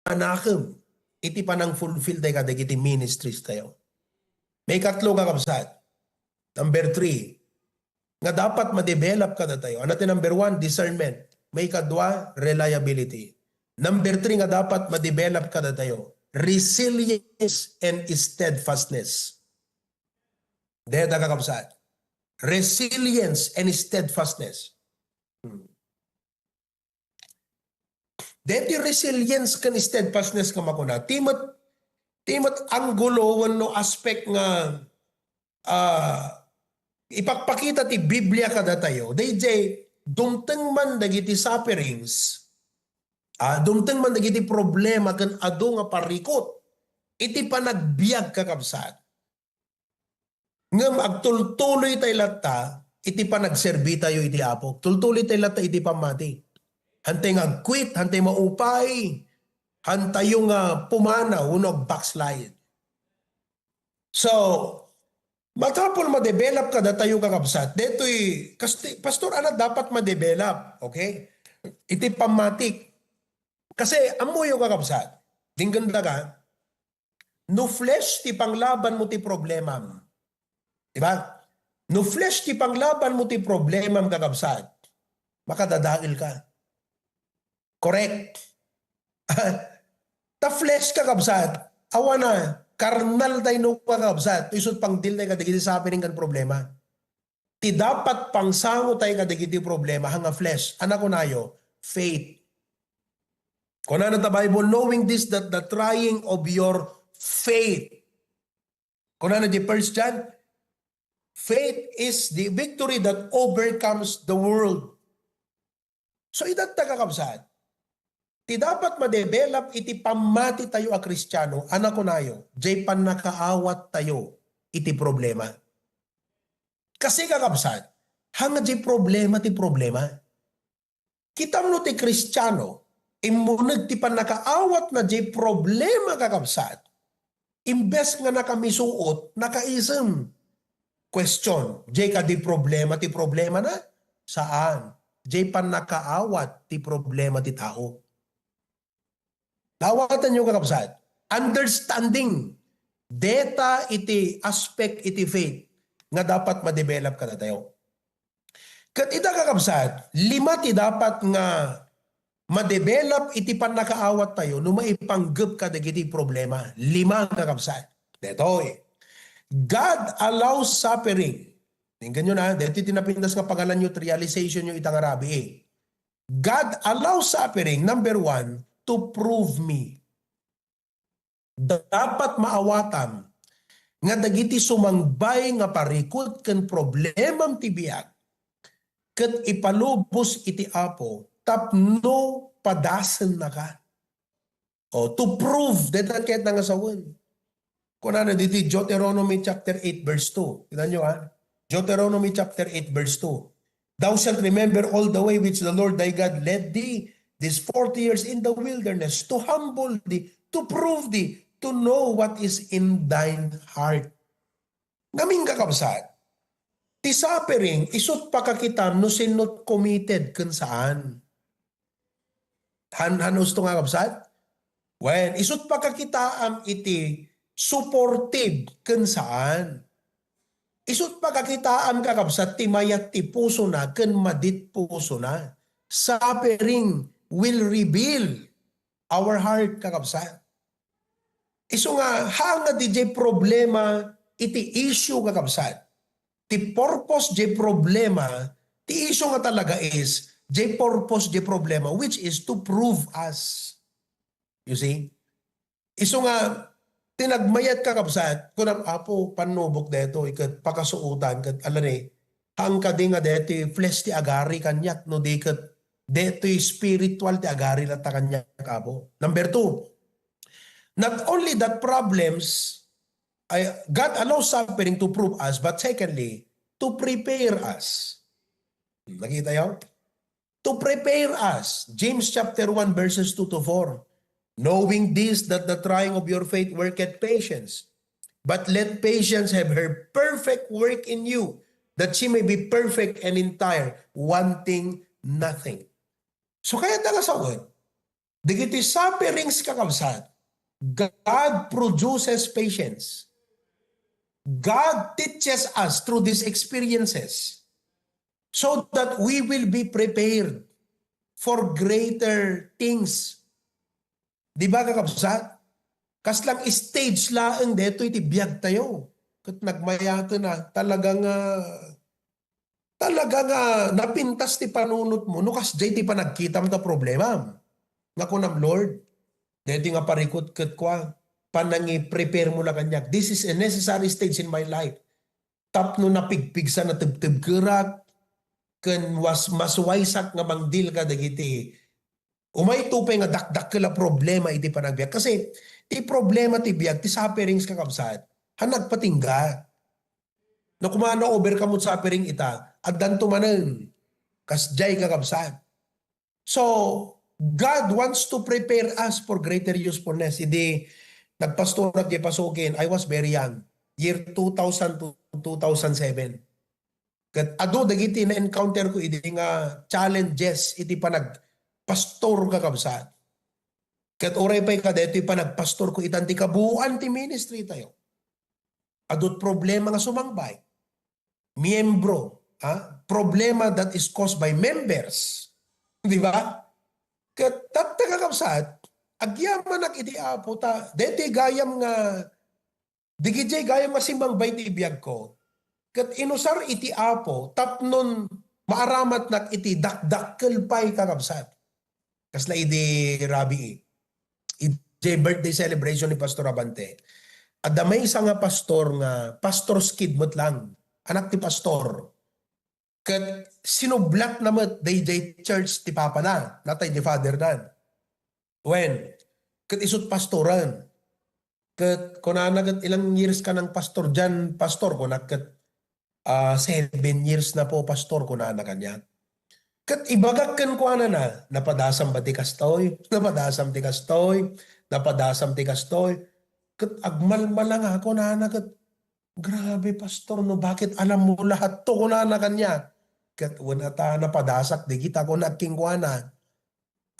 Anakem. iti panang-fulfill tayo kadagiti ministries tayo. Maikatlo, kakabsat. Number three, nga dapat ma-develop kadatayo. Ano ti number one? Discernment. Maikadua, reliability. Number three nga dapat ma-develop kadatayo, resilience and steadfastness. Deta, kakabsat. Resilience and steadfastness. Hmm. Deti resilience ken steadfastness nga makuna, ti met, ti met anggulo wenno aspect nga, ah, ipakpakita ti Biblia kadatayo. Dayjay, dumteng man dagiti sufferings, ah, dumteng man dagiti problema ken adu nga parikut iti panagbiag, kakabsat. Ngem agtultuloy tay latta iti panagserbi tayo iti Apo. Tultuloy tay latta iti pammati. Hantay nga agquit, hantay maupay, hantayo nga pumanaw wenno ag-backslide. So, masapul ma-develop kadatayo, kakabsat. Detoy, kasti-, Pastor, ano dapat ma-develop? Okay? Iti pammati. Kasi, ammoyo, kakabsat. Dinggen daka, no flesh ti panglabanmo ti problemam. Di ba? No flesh ti panglabanmo ti problemam, kakabsat, makadadael ka. Correct. Ta flesh, kakabsat, awan a, karnal tayo, no, kakabsat. Isu ti pangdeal tayo kadagiti suffering ken problema. Ti dapat pangsango tayo kadagiti problema, haan nga flesh. Ano kunayo? Faith. Kunana ta Bible, "Knowing this, that the trying of your faith." Kunana di First John, "Faith is the victory that overcomes the world." So, itatta, kakabsat, ti dapat ma-develop iti pammati tayo a Kristiano, ano kunayo, jay pannakaawat tayo iti problema. Kasi, kakabsat, haan nga jay problema ti problema. Kitam no ti Kristiano, immuneg ti pannakaawatna jay problema, kakabsat, imbes nga nakamisuot, nakaisem. Question, jay kadi problema ti problemana? Saan. Jay pannakaawat ti problema ti tao. Naawatanyo, kakabsat? Understanding. Deta iti aspect iti faith nga dapat ma-develop kadatayo. Ket ita, kakabsat, lima ti dapat nga ma-develop iti pannakaawat tayo no maipanggep kadagiti problema. Lima, kakabsat. Detoy. God allows suffering. Tingnan nyo na, dito ti napintas nga pangalan nyo, realization nyo ita nga rabii. God allows suffering, number one, to prove me. Dapat maawatam nga dagiti sumangbay nga parikut ken problemam ti biag, ket ipalubos iti Apo tapno padasennaka. O, to prove, dayta ket nga sawen. Kunana diti Deuteronomy chapter eight verse two. Kita nyo, ha? Deuteronomy chapter eight verse two. "Thou shalt remember all the way which the Lord thy God led thee these forty years in the wilderness to humble thee, to prove thee, to know what is in thine heart." Ngamin, kakabsat, ti suffering, isut pakakitam no sinno committed ken saan. Han, han usto nga, kabsat? Wen, isut pakakitaam iti supportive ken saan. Isut pakakitaam, kakabsat, ti mayat ti pusona ken madit pusona. Suffering will reveal our heart, kakabsat. Isu nga, haan nga di jay problema iti issue, kakabsat. Ti purpose jay problema, ti issue nga talaga is, jay purpose jay problema, which is to prove us. You see? Isu nga, ti nagmayat, kakabsat, kunam, "Apo, pannubok daytoy, ket pakasuotan, ket alani, haan kadi nga daytoy flesh ti agari kaniak, no di ket daytoy spiritual ti agari latta kaniak, Apo." Number two, not only that problems, ay, God allows suffering to prove us, but secondly, to prepare us. Nakita yo? To prepare us. James chapter one, verses two to four. "Knowing this, that the trying of your faith worketh patience. But let patience have her perfect work in you, that she may be perfect and entire, wanting nothing." So, kayat nga sawen, dagiti sufferings, kakabsat, God produces patience. God teaches us through these experiences so that we will be prepared for greater things. Di ba, kakabsat? Kaslang stage laeng daytoy ti biag tayo. Ket nagmayaten a, talaga nga, talaga nga napintas ti panunot mo no kasdiay ti panagkitam ta problema. Nga kunam, Lord, daytoy nga parikut ket kua, panangi-prepare mo la kaniak. This is a necessary stage in my life. Tapno napigpigsa, natebtebkerak, ken was, mas waysak nga mangdil kadagiti umayto pay nga dakdakkel a problema iti panagbiag. Kasi ti problema ti biag, ti sufferings, kakabsat, han nagpatingga. No koma na-overcome mo suffering ita, addanto manen. Kasdiay, kakabsat. So, God wants to prepare us for greater usefulness. Idi nagpastorak di pasukin, I was very young. Year two thousand to two thousand seven. Ket adu dagiti na-encounter ko idi nga challenges iti panagpastor, kakabsat. Ket uray pay kadaytoy panagpastor ko itan ti kabuoan ti ministry tayo. Adut problema nga sumangbay. Miyembro, ha? Problema that is caused by members. Di ba? Ket tatta, kakabsat, agyamanak iti Apo ta daytoy gayam nga Digidiay gayam nga simmangbay ti biagko, ket inusar iti Apo tapnon maaramatnak iti dakdakkel pay, kakabsat. Kasla idi rabii, idiay birthday celebration ni Pastor Abante, adda maysa nga pastor nga pastor's kid met lang, anak ti pastor. Ket sinublatna met daydiay church ti papana, natay di fatherna. Wen, ket isut' pastoren. Ket kunana ket, "Ilang years ka nang pastor diyan, pastor?" Kunak ket, "Ah, seven years na po, pastor," kunana kaniak. Ket ibagak kenkuana na, "Napadasam ba ti kastoy? Napadasam ti kastoy? Napadasam ti kastoy?" Ket agmalmalanga, kunana ket, "Grabe, pastor, no, bakit alam mo lahat to?" kunana kaniak. Ket wen a ta napadasak dagita, kunak kenkuana.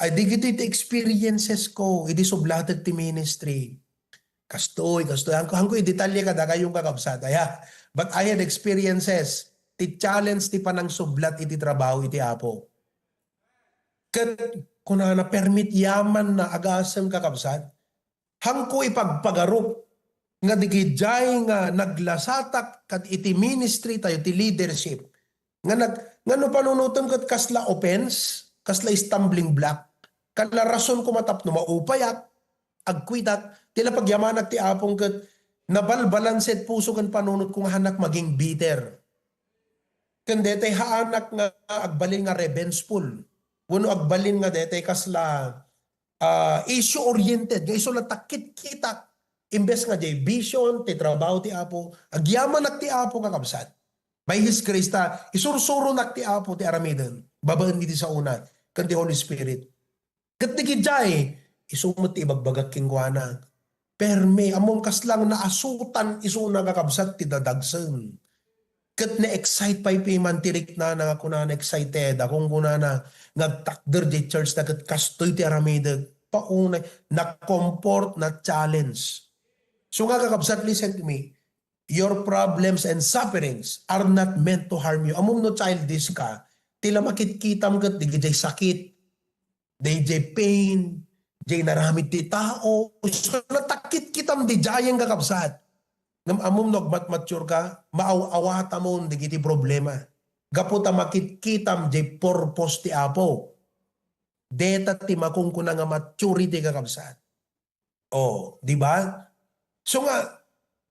Ay, dagitoy ti experiences ko idi sublatek ti ministry. Kastoy, kastoy. Hanko, hanko idetalye kadakayo, kakabsat, aya. But I had experiences ti challenge ti panangsublat iti trabaho iti Apo. Ket kunana, permit yaman na agasem, kakabsat. Hanko ipagpagarup nga digidiay nga naglasatak kad iti ministry tayo, ti leadership, nga nag-, nga no panunutem ket kasla offense, kasla stumbling block, kasla rason koma tapno maupayak, agkuitak, ti la pagyamanak ti Apong ket nabalbalanset puso ken panunot ko nga hanak maging bitter. Ken detay haanak nga agbalin nga revengeful. Wenno agbalin nga detay kasla, ah, issue-oriented, nga isu la ta kitkitak. Imbes nga jay vision ti trabaho ti Apo, agyamanak ti Apo, kakabsat. By His grace ta, isursuronak ti Apo ti aramiden, babaen iti saona, ken ti Holy Spirit. Ket digidiay, isu met ti ibagbagak kenkuana. Permi, ammom kaslang naasutan isuna, kakabsat, ti dadagsen. Ket na-excite pay piman ti riknana nga kunana, excited. Akong kunana, nga agtakder di church na ket kastoy ti aramidek. Paunay, na-comfort, na-challenge. So nga, kakabsat, listen to me. Your problems and sufferings are not meant to harm you. Ammom no childish ka, ti la makitkitam ket digidiay sakit, daydiay pain, jay naramid ti tao. So, natakit kitam di jayen, kakabsat. Ngem ammom no agmatmature ka, maaw-awatamon dagiti problema. Gapu ta makitkitam jay purpose ti Apo. Deta ti makunkuna nga maturity, kakabsat. Oh, di ba? So nga,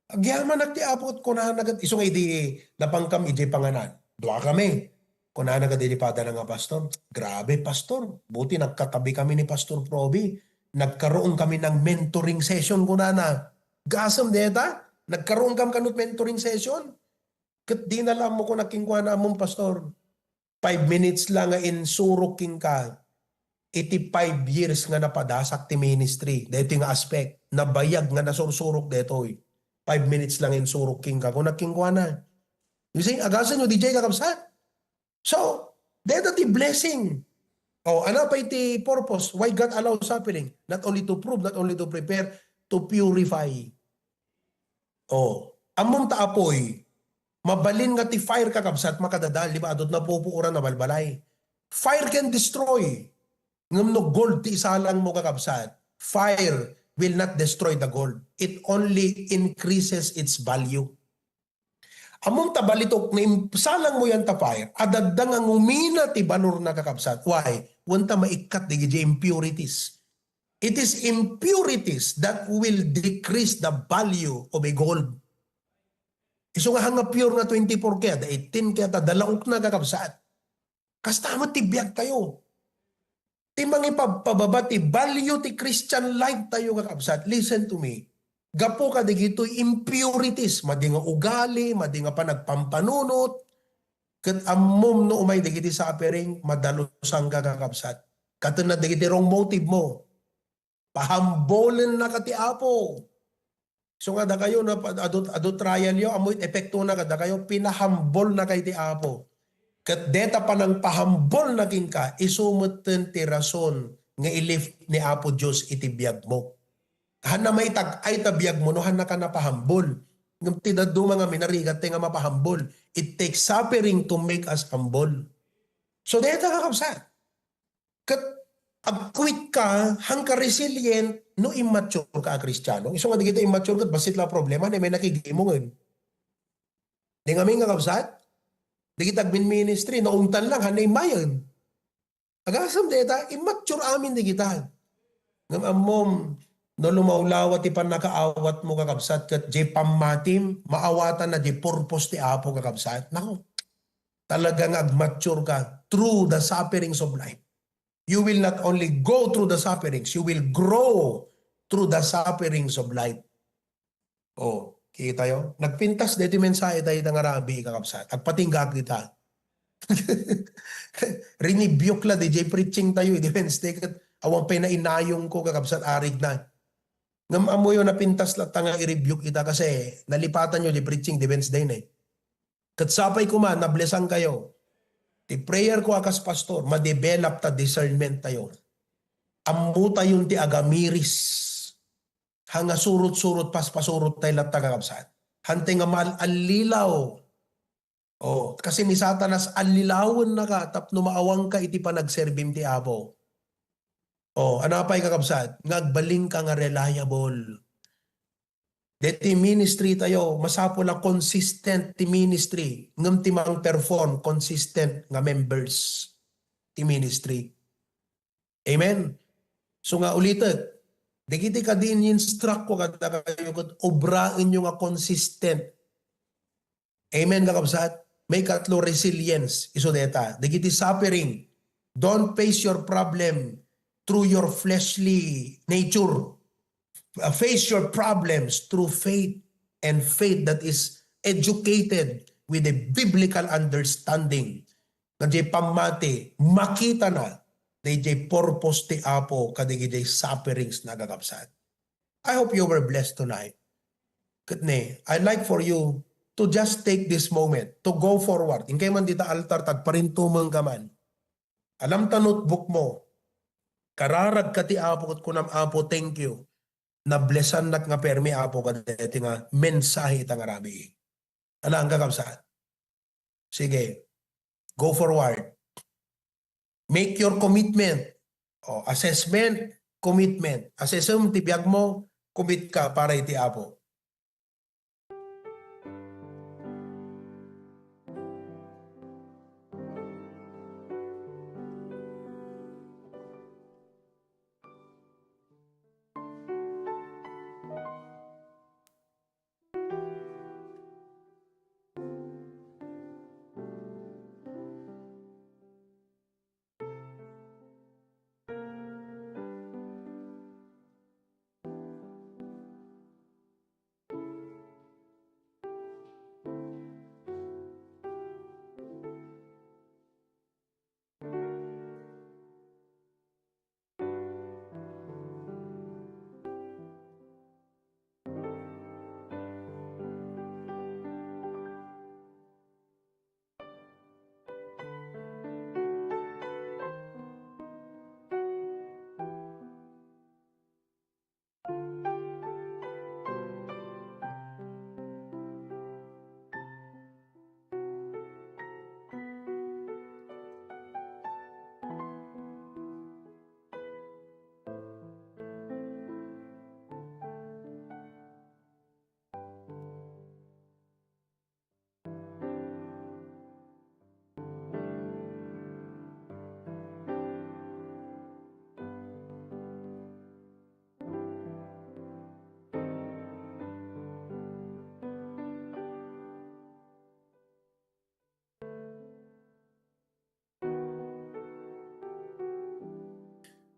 agyamanak ti Apo ket kunana ket, isu nga idi napangkam idiay panganan, duakami. Kunana ket idi padana nga, "Pastor, grabe, Pastor. Buti nagkatabi kami ni Pastor Proby. Nagkaroon kami ng mentoring session," kunana. Gasem deta, nagkaroon kam kanut mentoring session? Ket dina la ammo, kunak kenkuana, "Ammom, Pastor, five minutes lang nga insurok kenka iti five years nga napadasak ti ministry." Daytoy nga aspect, nabayag nga nasursurok daytoy. "Five minutes lang insurok kenka," kunak kenkuana. You see, agasanyo, didiay, kakabsat. So, deta ti blessing. Oh, ano pa iti purpose? Why God allow suffering? Not only to prove, not only to prepare, to purify. Oh, ammom ta apoy, mabalin nga ti fire, kakabsat, makadadal, di ba? Adut napupuoran a balbalay. Fire can destroy. Ngem no gold ti isalang mo, kakabsat, fire will not destroy the gold. It only increases its value. Ammom ta balitok, naimsalang mo yan ta fire, adda nga ngumina ti balor na, kakabsat. Why? Wen ta maikkat dagiti impurities. It is impurities that will decrease the value of a gold. Isu nga, hanga pure nga twenty-four K, adda eighteen K, adda laok na, kakabsat. Kasta met ti biag tayo. Ti mangipabpababa ti value ti Christian life tayo, kakabsat. Listen to me. Gapu kadagitoy impurities, madi nga ugali, madi nga panagpampanunot, ket ammom no umay dagiti suffering, madalusanka, kakabsat. Katenna dagiti wrong motive mo. Pahambolennaka ti Apo. So nga dakayo, na, adu, adu trial yo, ammo iti epektona kadakayo, pinahambolnaka iti Apo. Ket deta panangpahambolna kenka, isu metten ti rason nga i-lift ni Apo Dios iti biagmo. Hanna maitag-ay ta biagmo no hannaka napahambol. Ngem ti dadduma nga minarigat ti nga mapahambol. It takes suffering to make us humble. So deta, kakabsat. Ket agquit ka, hangka resilient no immature ka a Kristiano. Isu nga dagiti immature ket bassit la a problema, ni may nakigimungen. Di ngamin nga kabsat, dagiti agmin-ministry, naungtan lang, hanna immayen. Agasem deta, immature amin dagita. Ngem ammom, no lumawlawa ti pannakaawatmo, kakabsat, ket diay pammatim, maawatanna diay purpose ti Apo, kakabsat. Nako, talaga nga agmature ka through the sufferings of life. You will not only go through the sufferings, you will grow through the sufferings of life. Oh, kita yo? Nagpintas daytoy mensahe tayo nga rabii, kakabsat. Agpatingga kita. Rinibuke la diay preaching tayo, eh, di Wednesday, ket awan pay nainayong ko, kakabsat, arig na. Ngem ammoyo, napintas latta nga i-rebuke ita kasi nalipatan yo diay preaching di Wednesday na, eh. Ket sapay koma, nablesan kayo. Ti prayer ko a kas pastor, ma-develop ta discernment tayo. Ammo tayon ti agamiris. Hanga surot-surot, paspasurot tay latta, kakabsat. Hantay nga mal-allilaw. Oh, kasi ni Satanas, allilawennaka tapno maawanka iti panagserbim ti Apo. Oh, ano pay, kakabsat? Nga agbalinka nga reliable. Deti ministry tayo, masapul a consistent ti ministry, ngem ti mang-perform, consistent nga members ti ministry. Amen? So nga ulitek, dagiti kadi in-instruct ko kadakayo ket obraenyo nga consistent. Amen, kakabsat? Maikatlo, resilience. Isu deta, dagiti suffering. Don't face your problem through your fleshly nature. Uh, face your problems through faith, and faith that is educated with a biblical understanding. Nga diay pammati, makitana daydiay purpose ti Apo kadagiti sufferings na, kakabsat. I hope you were blessed tonight. Ket ne, I'd like for you to just take this moment to go forward. Inkay man dita altar, tagparintumengka man. Alam ta notebook mo. Kararagka ti Apo ket kunam, "Apo, thank you. Nablesannak nga permi, Apo, kadeti nga mensahe ita nga rabii." Alang, kakabsat. Sige. Go forward. Make your commitment. O, assessment, commitment. Assessem ti biag mo, commit ka para iti Apo.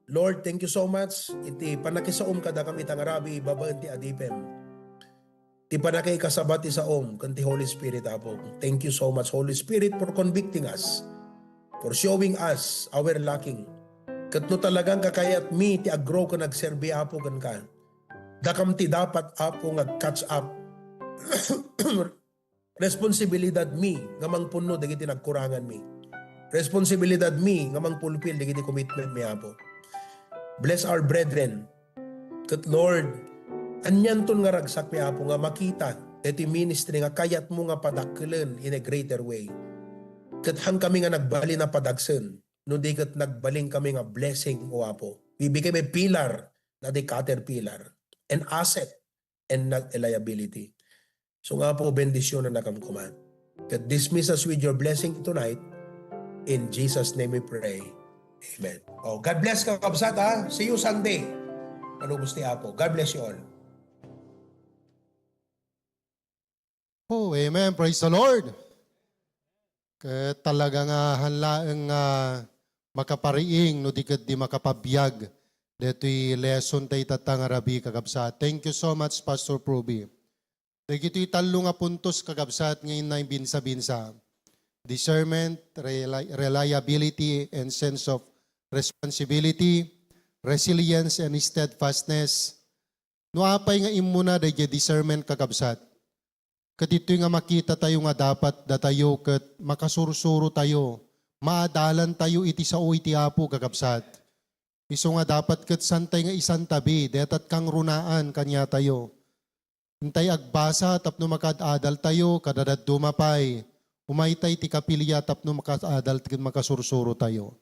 Lord, thank you so much iti pannakisaom kadakami ita nga rabii babaen ti adipem. Ti pannakaikasaba ti saom ken ti Holy Spirit, Apo. Thank you so much, Holy Spirit, for convicting us, for showing us our lacking. Ket no talagang kakayatmi ti aggrow ken agserbi, Apo, kenka, dakam ti dapat, Apo, nga catch up. Responsibilidadmi nga mangpunno dagiti nagkuranganmi. Responsibilidadmi nga mangfulfill dagiti commitmentmi, Apo. Bless our brethren. Ket Lord, anianton nga ragsakmi, Apo, nga makita daytoy ministry nga kayatmo nga padakkelen in a greater way. Ket haankami nga nagbalin a padagsen, no di ket nagbalin kami nga blessing, O Apo. We became a pillar, not a caterpillar. An asset and not a liability. So nga po, bendisyonannakam koma. Ket dismiss us with your blessing tonight. In Jesus' name we pray. Amen. Oh, God bless, kakabsat, ha. See you Sunday. Palubos ti Apo. God bless you all. Oh, amen. Praise the Lord. Ket talaga nga haan laeng nga makapariing no di ket di makapabiag daytoy lesson ta itatta nga rabii, kakabsat. Thank you so much, Pastor Pruby. Dagitoy tallo nga puntos, kakabsat, nga inna binsa-binsa. Discernment, reli-, reliability, and sense of responsibility, resilience, and steadfastness. No apay nga immuna daydiay discernment, kakabsat, ket ditoy nga makita tayo nga dapat datayo ket makasursuro tayo, maadalan tayo iti sao iti Apo, kakabsat. Isu nga dapat ket santay nga isantabi, dayta kangrunaan kaniatayo. Intay agbasa tapno makaad-adal tayo, kada dadduma pay, umaytay ti kapilya tapno makaad-adal ken makasursuro tayo.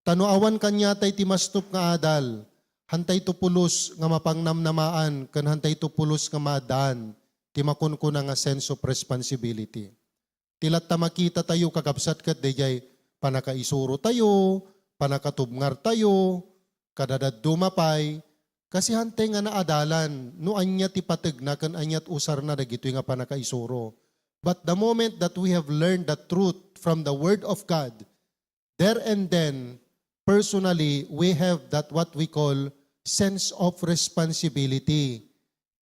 Ta no awan kaniatay ti mastop nga adal, hantayto pulos nga mapangnamnamaan ken hantayto pulos nga maaddaan ti makunkuna nga sense of responsibility. Ti latta makita tayo, kakabsat, ket daydiay pannakaisuro tayo, pannakatubngar tayo, kada dadduma pay, kasi hantay nga naadalan no ania ti pategna ken ania ti usarna dagitoy nga pannakaisuro. But the moment that we have learned the truth from the Word of God, there and then, personally, we have that what we call sense of responsibility.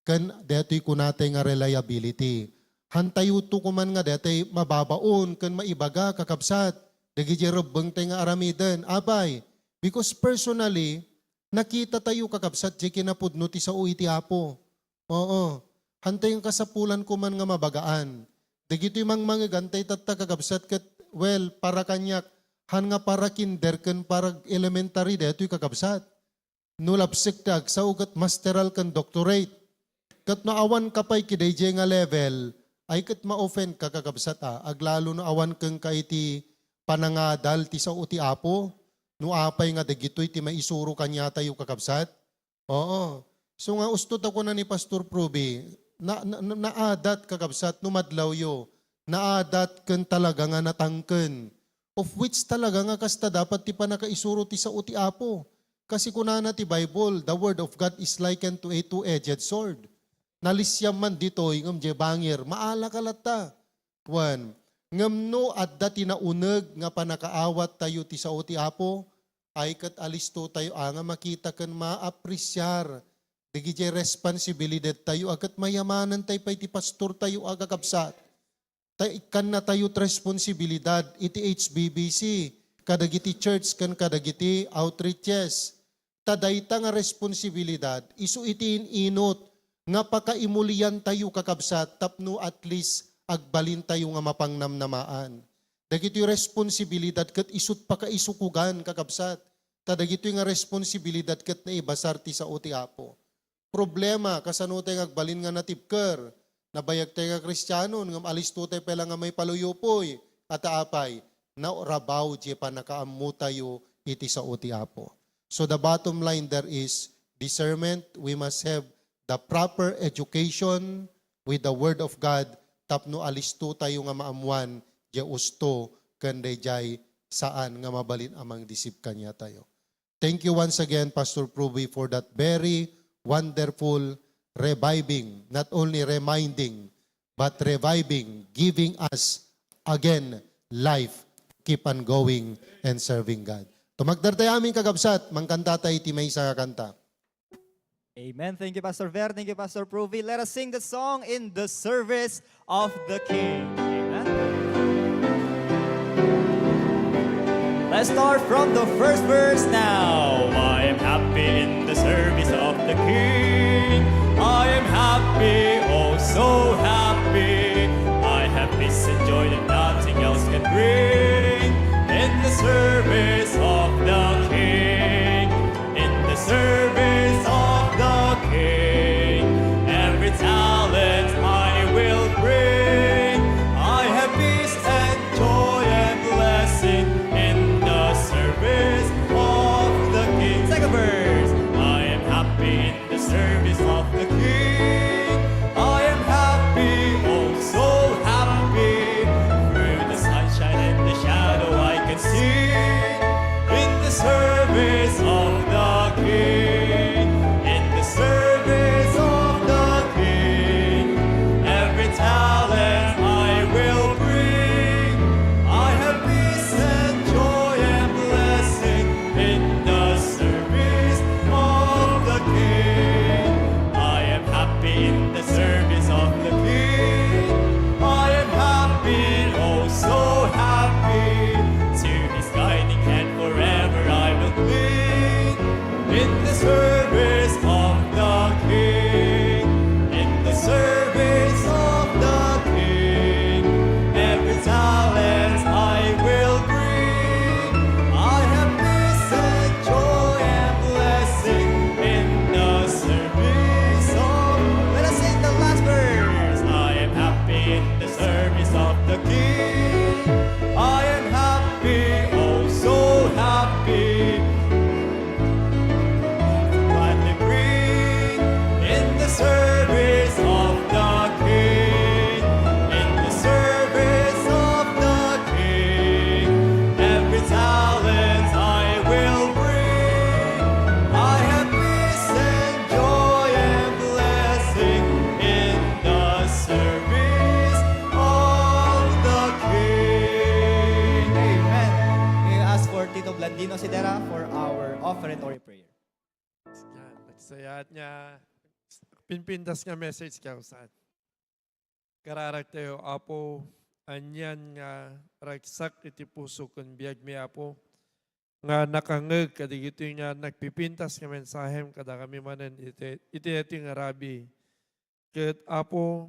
Ken daytoy kunatay nga reliability. Hantayto koma nga daytoy mababaon ken maibaga, kakabsat, dagiti rebbengtay nga aramiden. Apay, because personally, nakita tayo, kakabsat, diay kinapudno ti sao iti Apo. Oo. Hantay nga kasapulan koma nga mabagaan. Dagitoy mangmangeg, hantay tatta, kakabsat, ket, well, para kaniak, haan nga para kinder ken para elementary daytoy, kakabsat. No labsek ti agsao ket masteral ken doctorate. Ket no awan ka pay kadaydiay nga level, ay ket ma-offend ka, kakabsat, a. Aglalo no awan kenka iti panangadal ti sao ti Apo. No apay nga dagitoy ti maisuro kaniatayo, kakabsat? Oo. So nga, usto ta kuna ni Pastor Pruby, na, na, na, naadat, kakabsat, no madlawyo. Naadat ken talaga nga natangken. Of which talaga nga kasta dapat ti pannakaisuro ti sao ti Apo. Kasi kunana ti Bible, "The word of God is likened to a two-edged sword." Nalisiam man ditoy, ngem diay bangir, maalaka latta. Wen, ngem no adda ti nauneg nga pannakaawat tayo ti sao ti Apo, ay ket alisto tayo a nga makita ken maapresiar dagiti responsibilidad tayo a ket mayamanen tayo pay ti pastor tayo a kakabsat. Ta ikkanna tayo ti responsibilidad iti H B B C, kadagiti church ken kadagiti outreaches. Ta dayta nga responsibilidad, isu iti in-inut nga pakaimulian tayo, kakabsat, tapno at least agbalin tayo nga mapangnamnamaan. Dagitoy responsibilidad ket isut pakaisukogan, kakabsat. Ta dagitoy nga responsibilidad ket naibasar ti sao ti Apo. Problema, kasano tay nga agbalin nga natibker? Nabayag tay nga Kristianon, ngem alisto tay pay la nga maipaluyupoy. Ata apay? Naurabaw diay pannakaammo tayo iti sao ti Apo. So the bottom line there is discernment. We must have the proper education with the Word of God tapno alisto tayo nga maammuan diay usto ken daydiay saan nga mabalin a mangdisip kaniatayo. Thank you once again, Pastor Pruby, for that very wonderful reviving. Not only reminding, but reviving, giving us again life. Keep on going and serving God. Tumagder tayo amin, kakabsat, mangkanta tayo iti maysa a kanta. Amen. Thank you, Pastor Ver. Thank you, Pastor Provi. Let us sing the song in the service of the King. Amen. Let's start from the first verse now. I am happy in the service of the King. I am happy, oh so happy. I have peace and joy that nothing else can bring. In the service of the King, in the service of the King, every talent I will bring. I have peace and joy and blessing in the service of the King. Second verse. I am happy in the service of the King. I am happy, oh so happy. Through the sunshine and the shadow I can see. In the service of the King, in the service of the King, every talent I will bring. I have peace and joy and blessing in the service of the King. I am happy in the service of the King. I am happy, oh so happy. To his guiding hand forever I will cling. In the service of the King, in the service of the King, every talent I will bring. I have peace and joy and blessing in the service of. Let us sing the last verse. I am happy in the service of the King. I am happy, oh so happy. Gladly bring in the service of the King, in the service of the King, every talent I will bring. I have peace and joy and blessing in the service of the King. Amen. We ask for Tito Blandino Sidera for our offertory prayer. Yan, nagsayaat nga pinpintas nga message, kakabsat. Kararag tayo, Apo, anian nga ragsak iti puso ken biagmi, Apo, nga nakangngeg kadigitoy nga nagpipintas nga mensahem kadakami manen iti, iti daytoy nga rabii. Ket, Apo,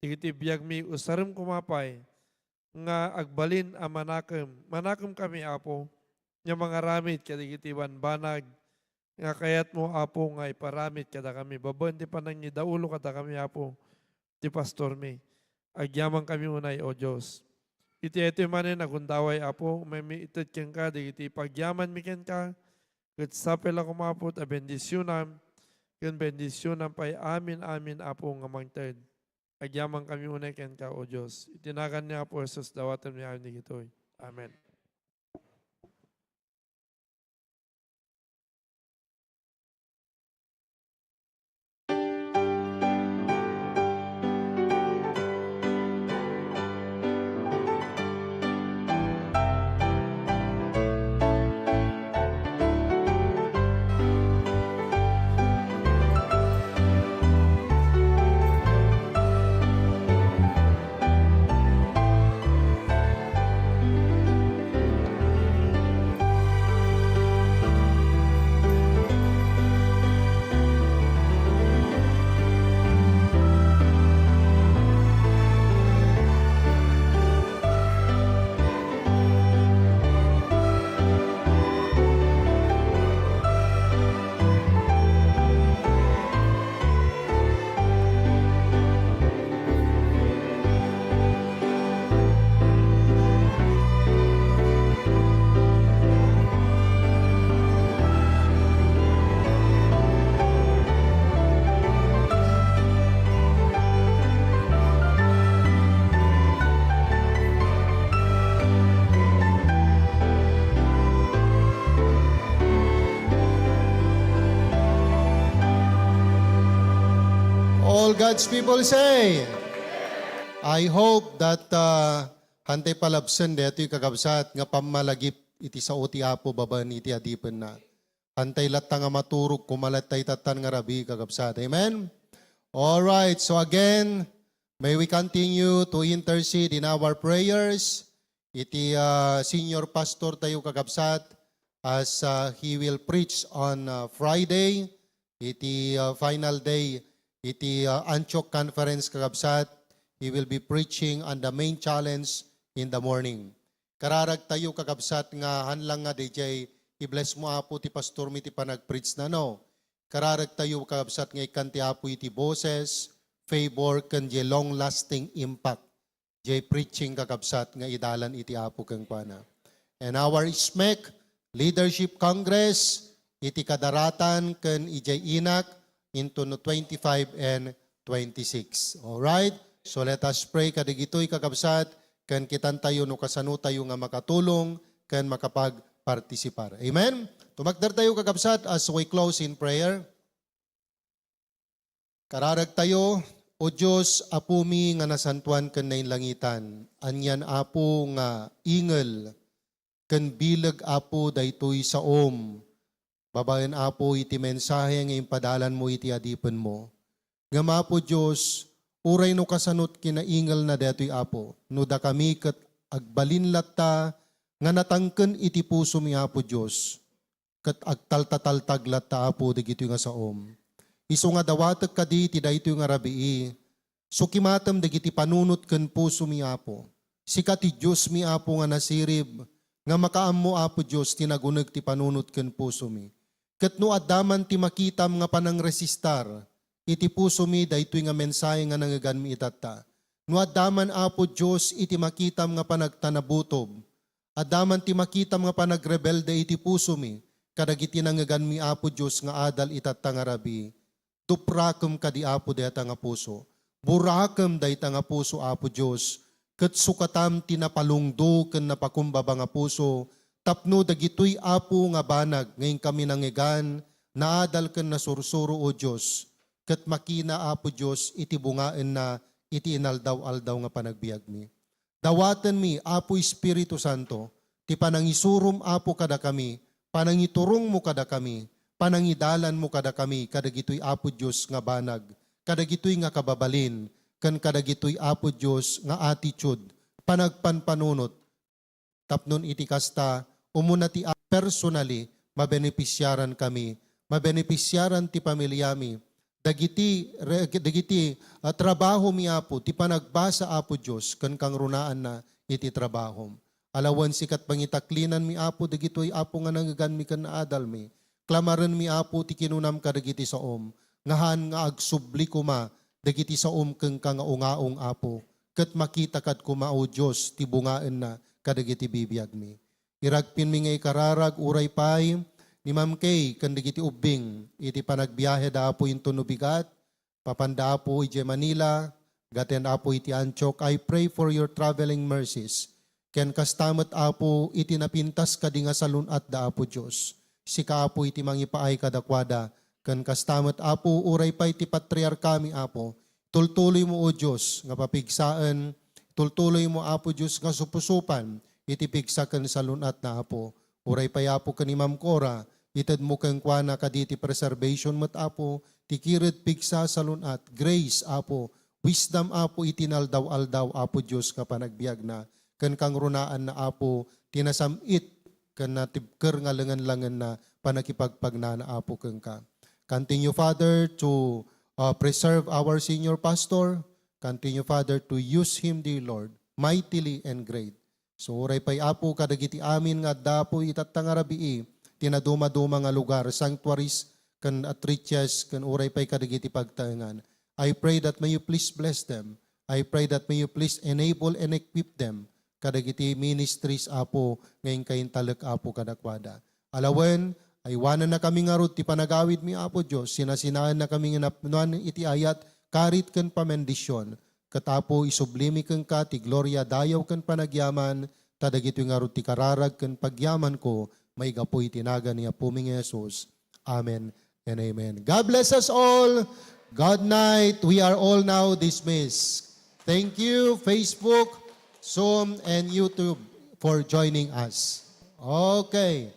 dagiti biagmi, usarem koma pay nga agbalin a manakem. Manakemkami, Apo, nga mangaramid kadagiti banbanag nga kayatmo, Apo, nga iparamid kadakami babaen ti panangidaulo kadakami, Apo, ti pastormi. Agyamankami unay, O Dios. Iti daytoy manen a gundaway, Apo, umaymi ited kenka dagiti pagyamanmi kenka, ket sapay la koma, Apo, ta bendisionam, ken bendisionam pay amin-amin, Apo, nga mangted. Agyamankami unay kenka, O Dios. Iti nagan ni Apo Jesus, dawatenmi amin dagitoy. Amen. All God's people say, I hope that, uh, hantay palabsen daytoy, kakabsat, nga pammalagip-, iti sao ti Apo babaen iti adipenna. Haantay latta nga maturog, koma latta itatta nga rabii, kakabsat. Amen? All right. So again, may we continue to intercede in our prayers. Iti, ah, senior pastor tayo, kakabsat, as, ah, he will preach on, ah, Friday, iti, ah, final day, iti, ah, Antioch Conference, kakabsat, he will be preaching on the main challenge in the morning. Kararag tayo, kakabsat, nga haan lang nga daydiay i-bless mo, Apo, ti pastor mi ti panag-preach na, no? Kararag tayo, kakabsat, nga ikkan ti Apo iti boses, favor, ken di long-lasting impact. Jay preaching, kakabsat, nga idalan iti Apo kenkuana. And our SMEC Leadership Congress, iti kadaratan ken idiay inak, inton no twenty-five and twenty-six. All right? So let us pray kadagitoy, kakabsat, ken kitantayo no kasano tayo nga makatulong ken makapagpartisipar. Amen? Tumakder tayo, kakabsat, as we close in prayer. Kararag tayo, O Dios, Apomi nga nasantoan ken nainlangitan, anian, Apo, nga ingel ken bileg, Apo, daytoy saom, babaen, Apo, iti mensahe nga impadalanmo iti adipenmo. Ngem, Apo Dios, uray no kasanot kinaingelna daytoy, Apo, no dakami ket agbalin latta nga natangken iti pusomi, Apo Dios, ket agtaltataltag latta, Apo, dagitoy nga saom. Isu nga dawatek kadi iti daytoy nga rabii, sukimatem dagiti panunot ken pusomi, Apo. Sika ti Diosmi, Apo, nga nasirib, nga makaammo, Apo Dios, ti naguneg ti panunot ken pusomi. Ket no adda man ti makitam nga panangresistar iti pusomi daytoy nga mensahe nga nangngeganmi itatta, no adda man, Apo Dios, iti makitam nga panagtanabutob, adda man ti makitam nga panagrebelde iti pusomi kadagiti nangngeganmi, Apo Dios, nga adal itatta nga rabii, duprakem kadi, Apo, dayta nga puso. Burakem dayta nga puso, Apo Dios, ket sukatam ti napalungdo ken napakumbaba nga puso tapno dagitoy, Apo, nga banag nga inkami nangngegan, naadal ken nasursuro, O Dios, ket makina, Apo Dios, iti bungaenna iti inaldaw-aldaw nga panagbiagmi. Dawatenmi, Apo Espiritu Santo, ti panangisurom, Apo, kadakami, panangiturongmo kadakami, panangidalanmo kadakami kadagitoy, Apo Dios, nga banag, kadagitoy nga kababalin, ken kadagitoy, Apo Dios, nga attitude, panagpanpanunot, tapnon iti kasta, umuna ti a-, personally, mabenepisiarankami, mabenepisiaran ti pamiliami, dagiti re-, dagiti, ah, trabahomi, Apo, ti panagbasa, Apo Dios, ken kangrunaanna iti trabahom. Alawen sikat pangitaklinanmi, Apo, dagitoy, Apo, nga nangngeganmi ken naadalmi. Klamarenmi, Apo, ti kinunam kadagiti saom, nga haan nga agsubli koma dagiti saom kenka nga ungaong, Apo, ket makita kad koma, O Dios, ti bungaenna kadagiti bibiagmi. Iragpinmi nga ikararag uray pay ni Ma'am Kay ken dagiti ubbing iti panagbiaheda, Apo, inton no bigat, papanda, Apo, idiay Manila, gaten, Apo, iti Antioch. I pray for your traveling mercies. Ken kasta met, Apo, iti napintas kadi nga salun-atda, Apo Dios. Sika, Apo, iti mangipaay kadakuada. Ken kasta met, Apo, uray pay ti patriarkami, Apo, tultuloymo, O Dios, nga papigsaen, tultuloymo, Apo Dios, nga supusupan iti pigsa ken salun-atna, Apo. Uray pay, Apo, ken ni Ma'am Cora, itedmo kenkuana kadi ti preservation met, Apo, ti kired pigsa salun-at. Grace, Apo, wisdom, Apo, iti inaldaw-aldaw, Apo Dios, nga panagbiagna. Ken kangrunaanna, Apo, ti nasam-it ken natibker nga lengen-langenna pannakipagpagnana, Apo, kenka. Continue, Father, to, uh, preserve our senior pastor. Continue, Father, to use him, dear Lord, mightily and great. So, uray pay, Apo, kadagiti amin nga adda, Apo, itatta nga rabii, ti nadumaduma nga lugar, sanctuaries, ken atriches, ken uray pay kadagiti pagtaengan. I pray that may you please bless them. I pray that may you please enable and equip them kadagiti ministries, Apo, nga inka intalek, Apo, kadakuada. Alawen, aywanannakami ngarud ti panagawidmi, Apo Dios, sinasinaennakami nga napnuan iti ayat, karit ken pamendisyon. Ket, Apo, isublimi kenka ti gloria, dayaw ken panagyaman, ta dagitoy ngarud ti kararag ken pagyamanko, maigapu iti nagan ni Apomi nga Jesus. Amen and amen. God bless us all. Good night. We are all now dismissed. Thank you, Facebook, Zoom, and YouTube, for joining us. Okay.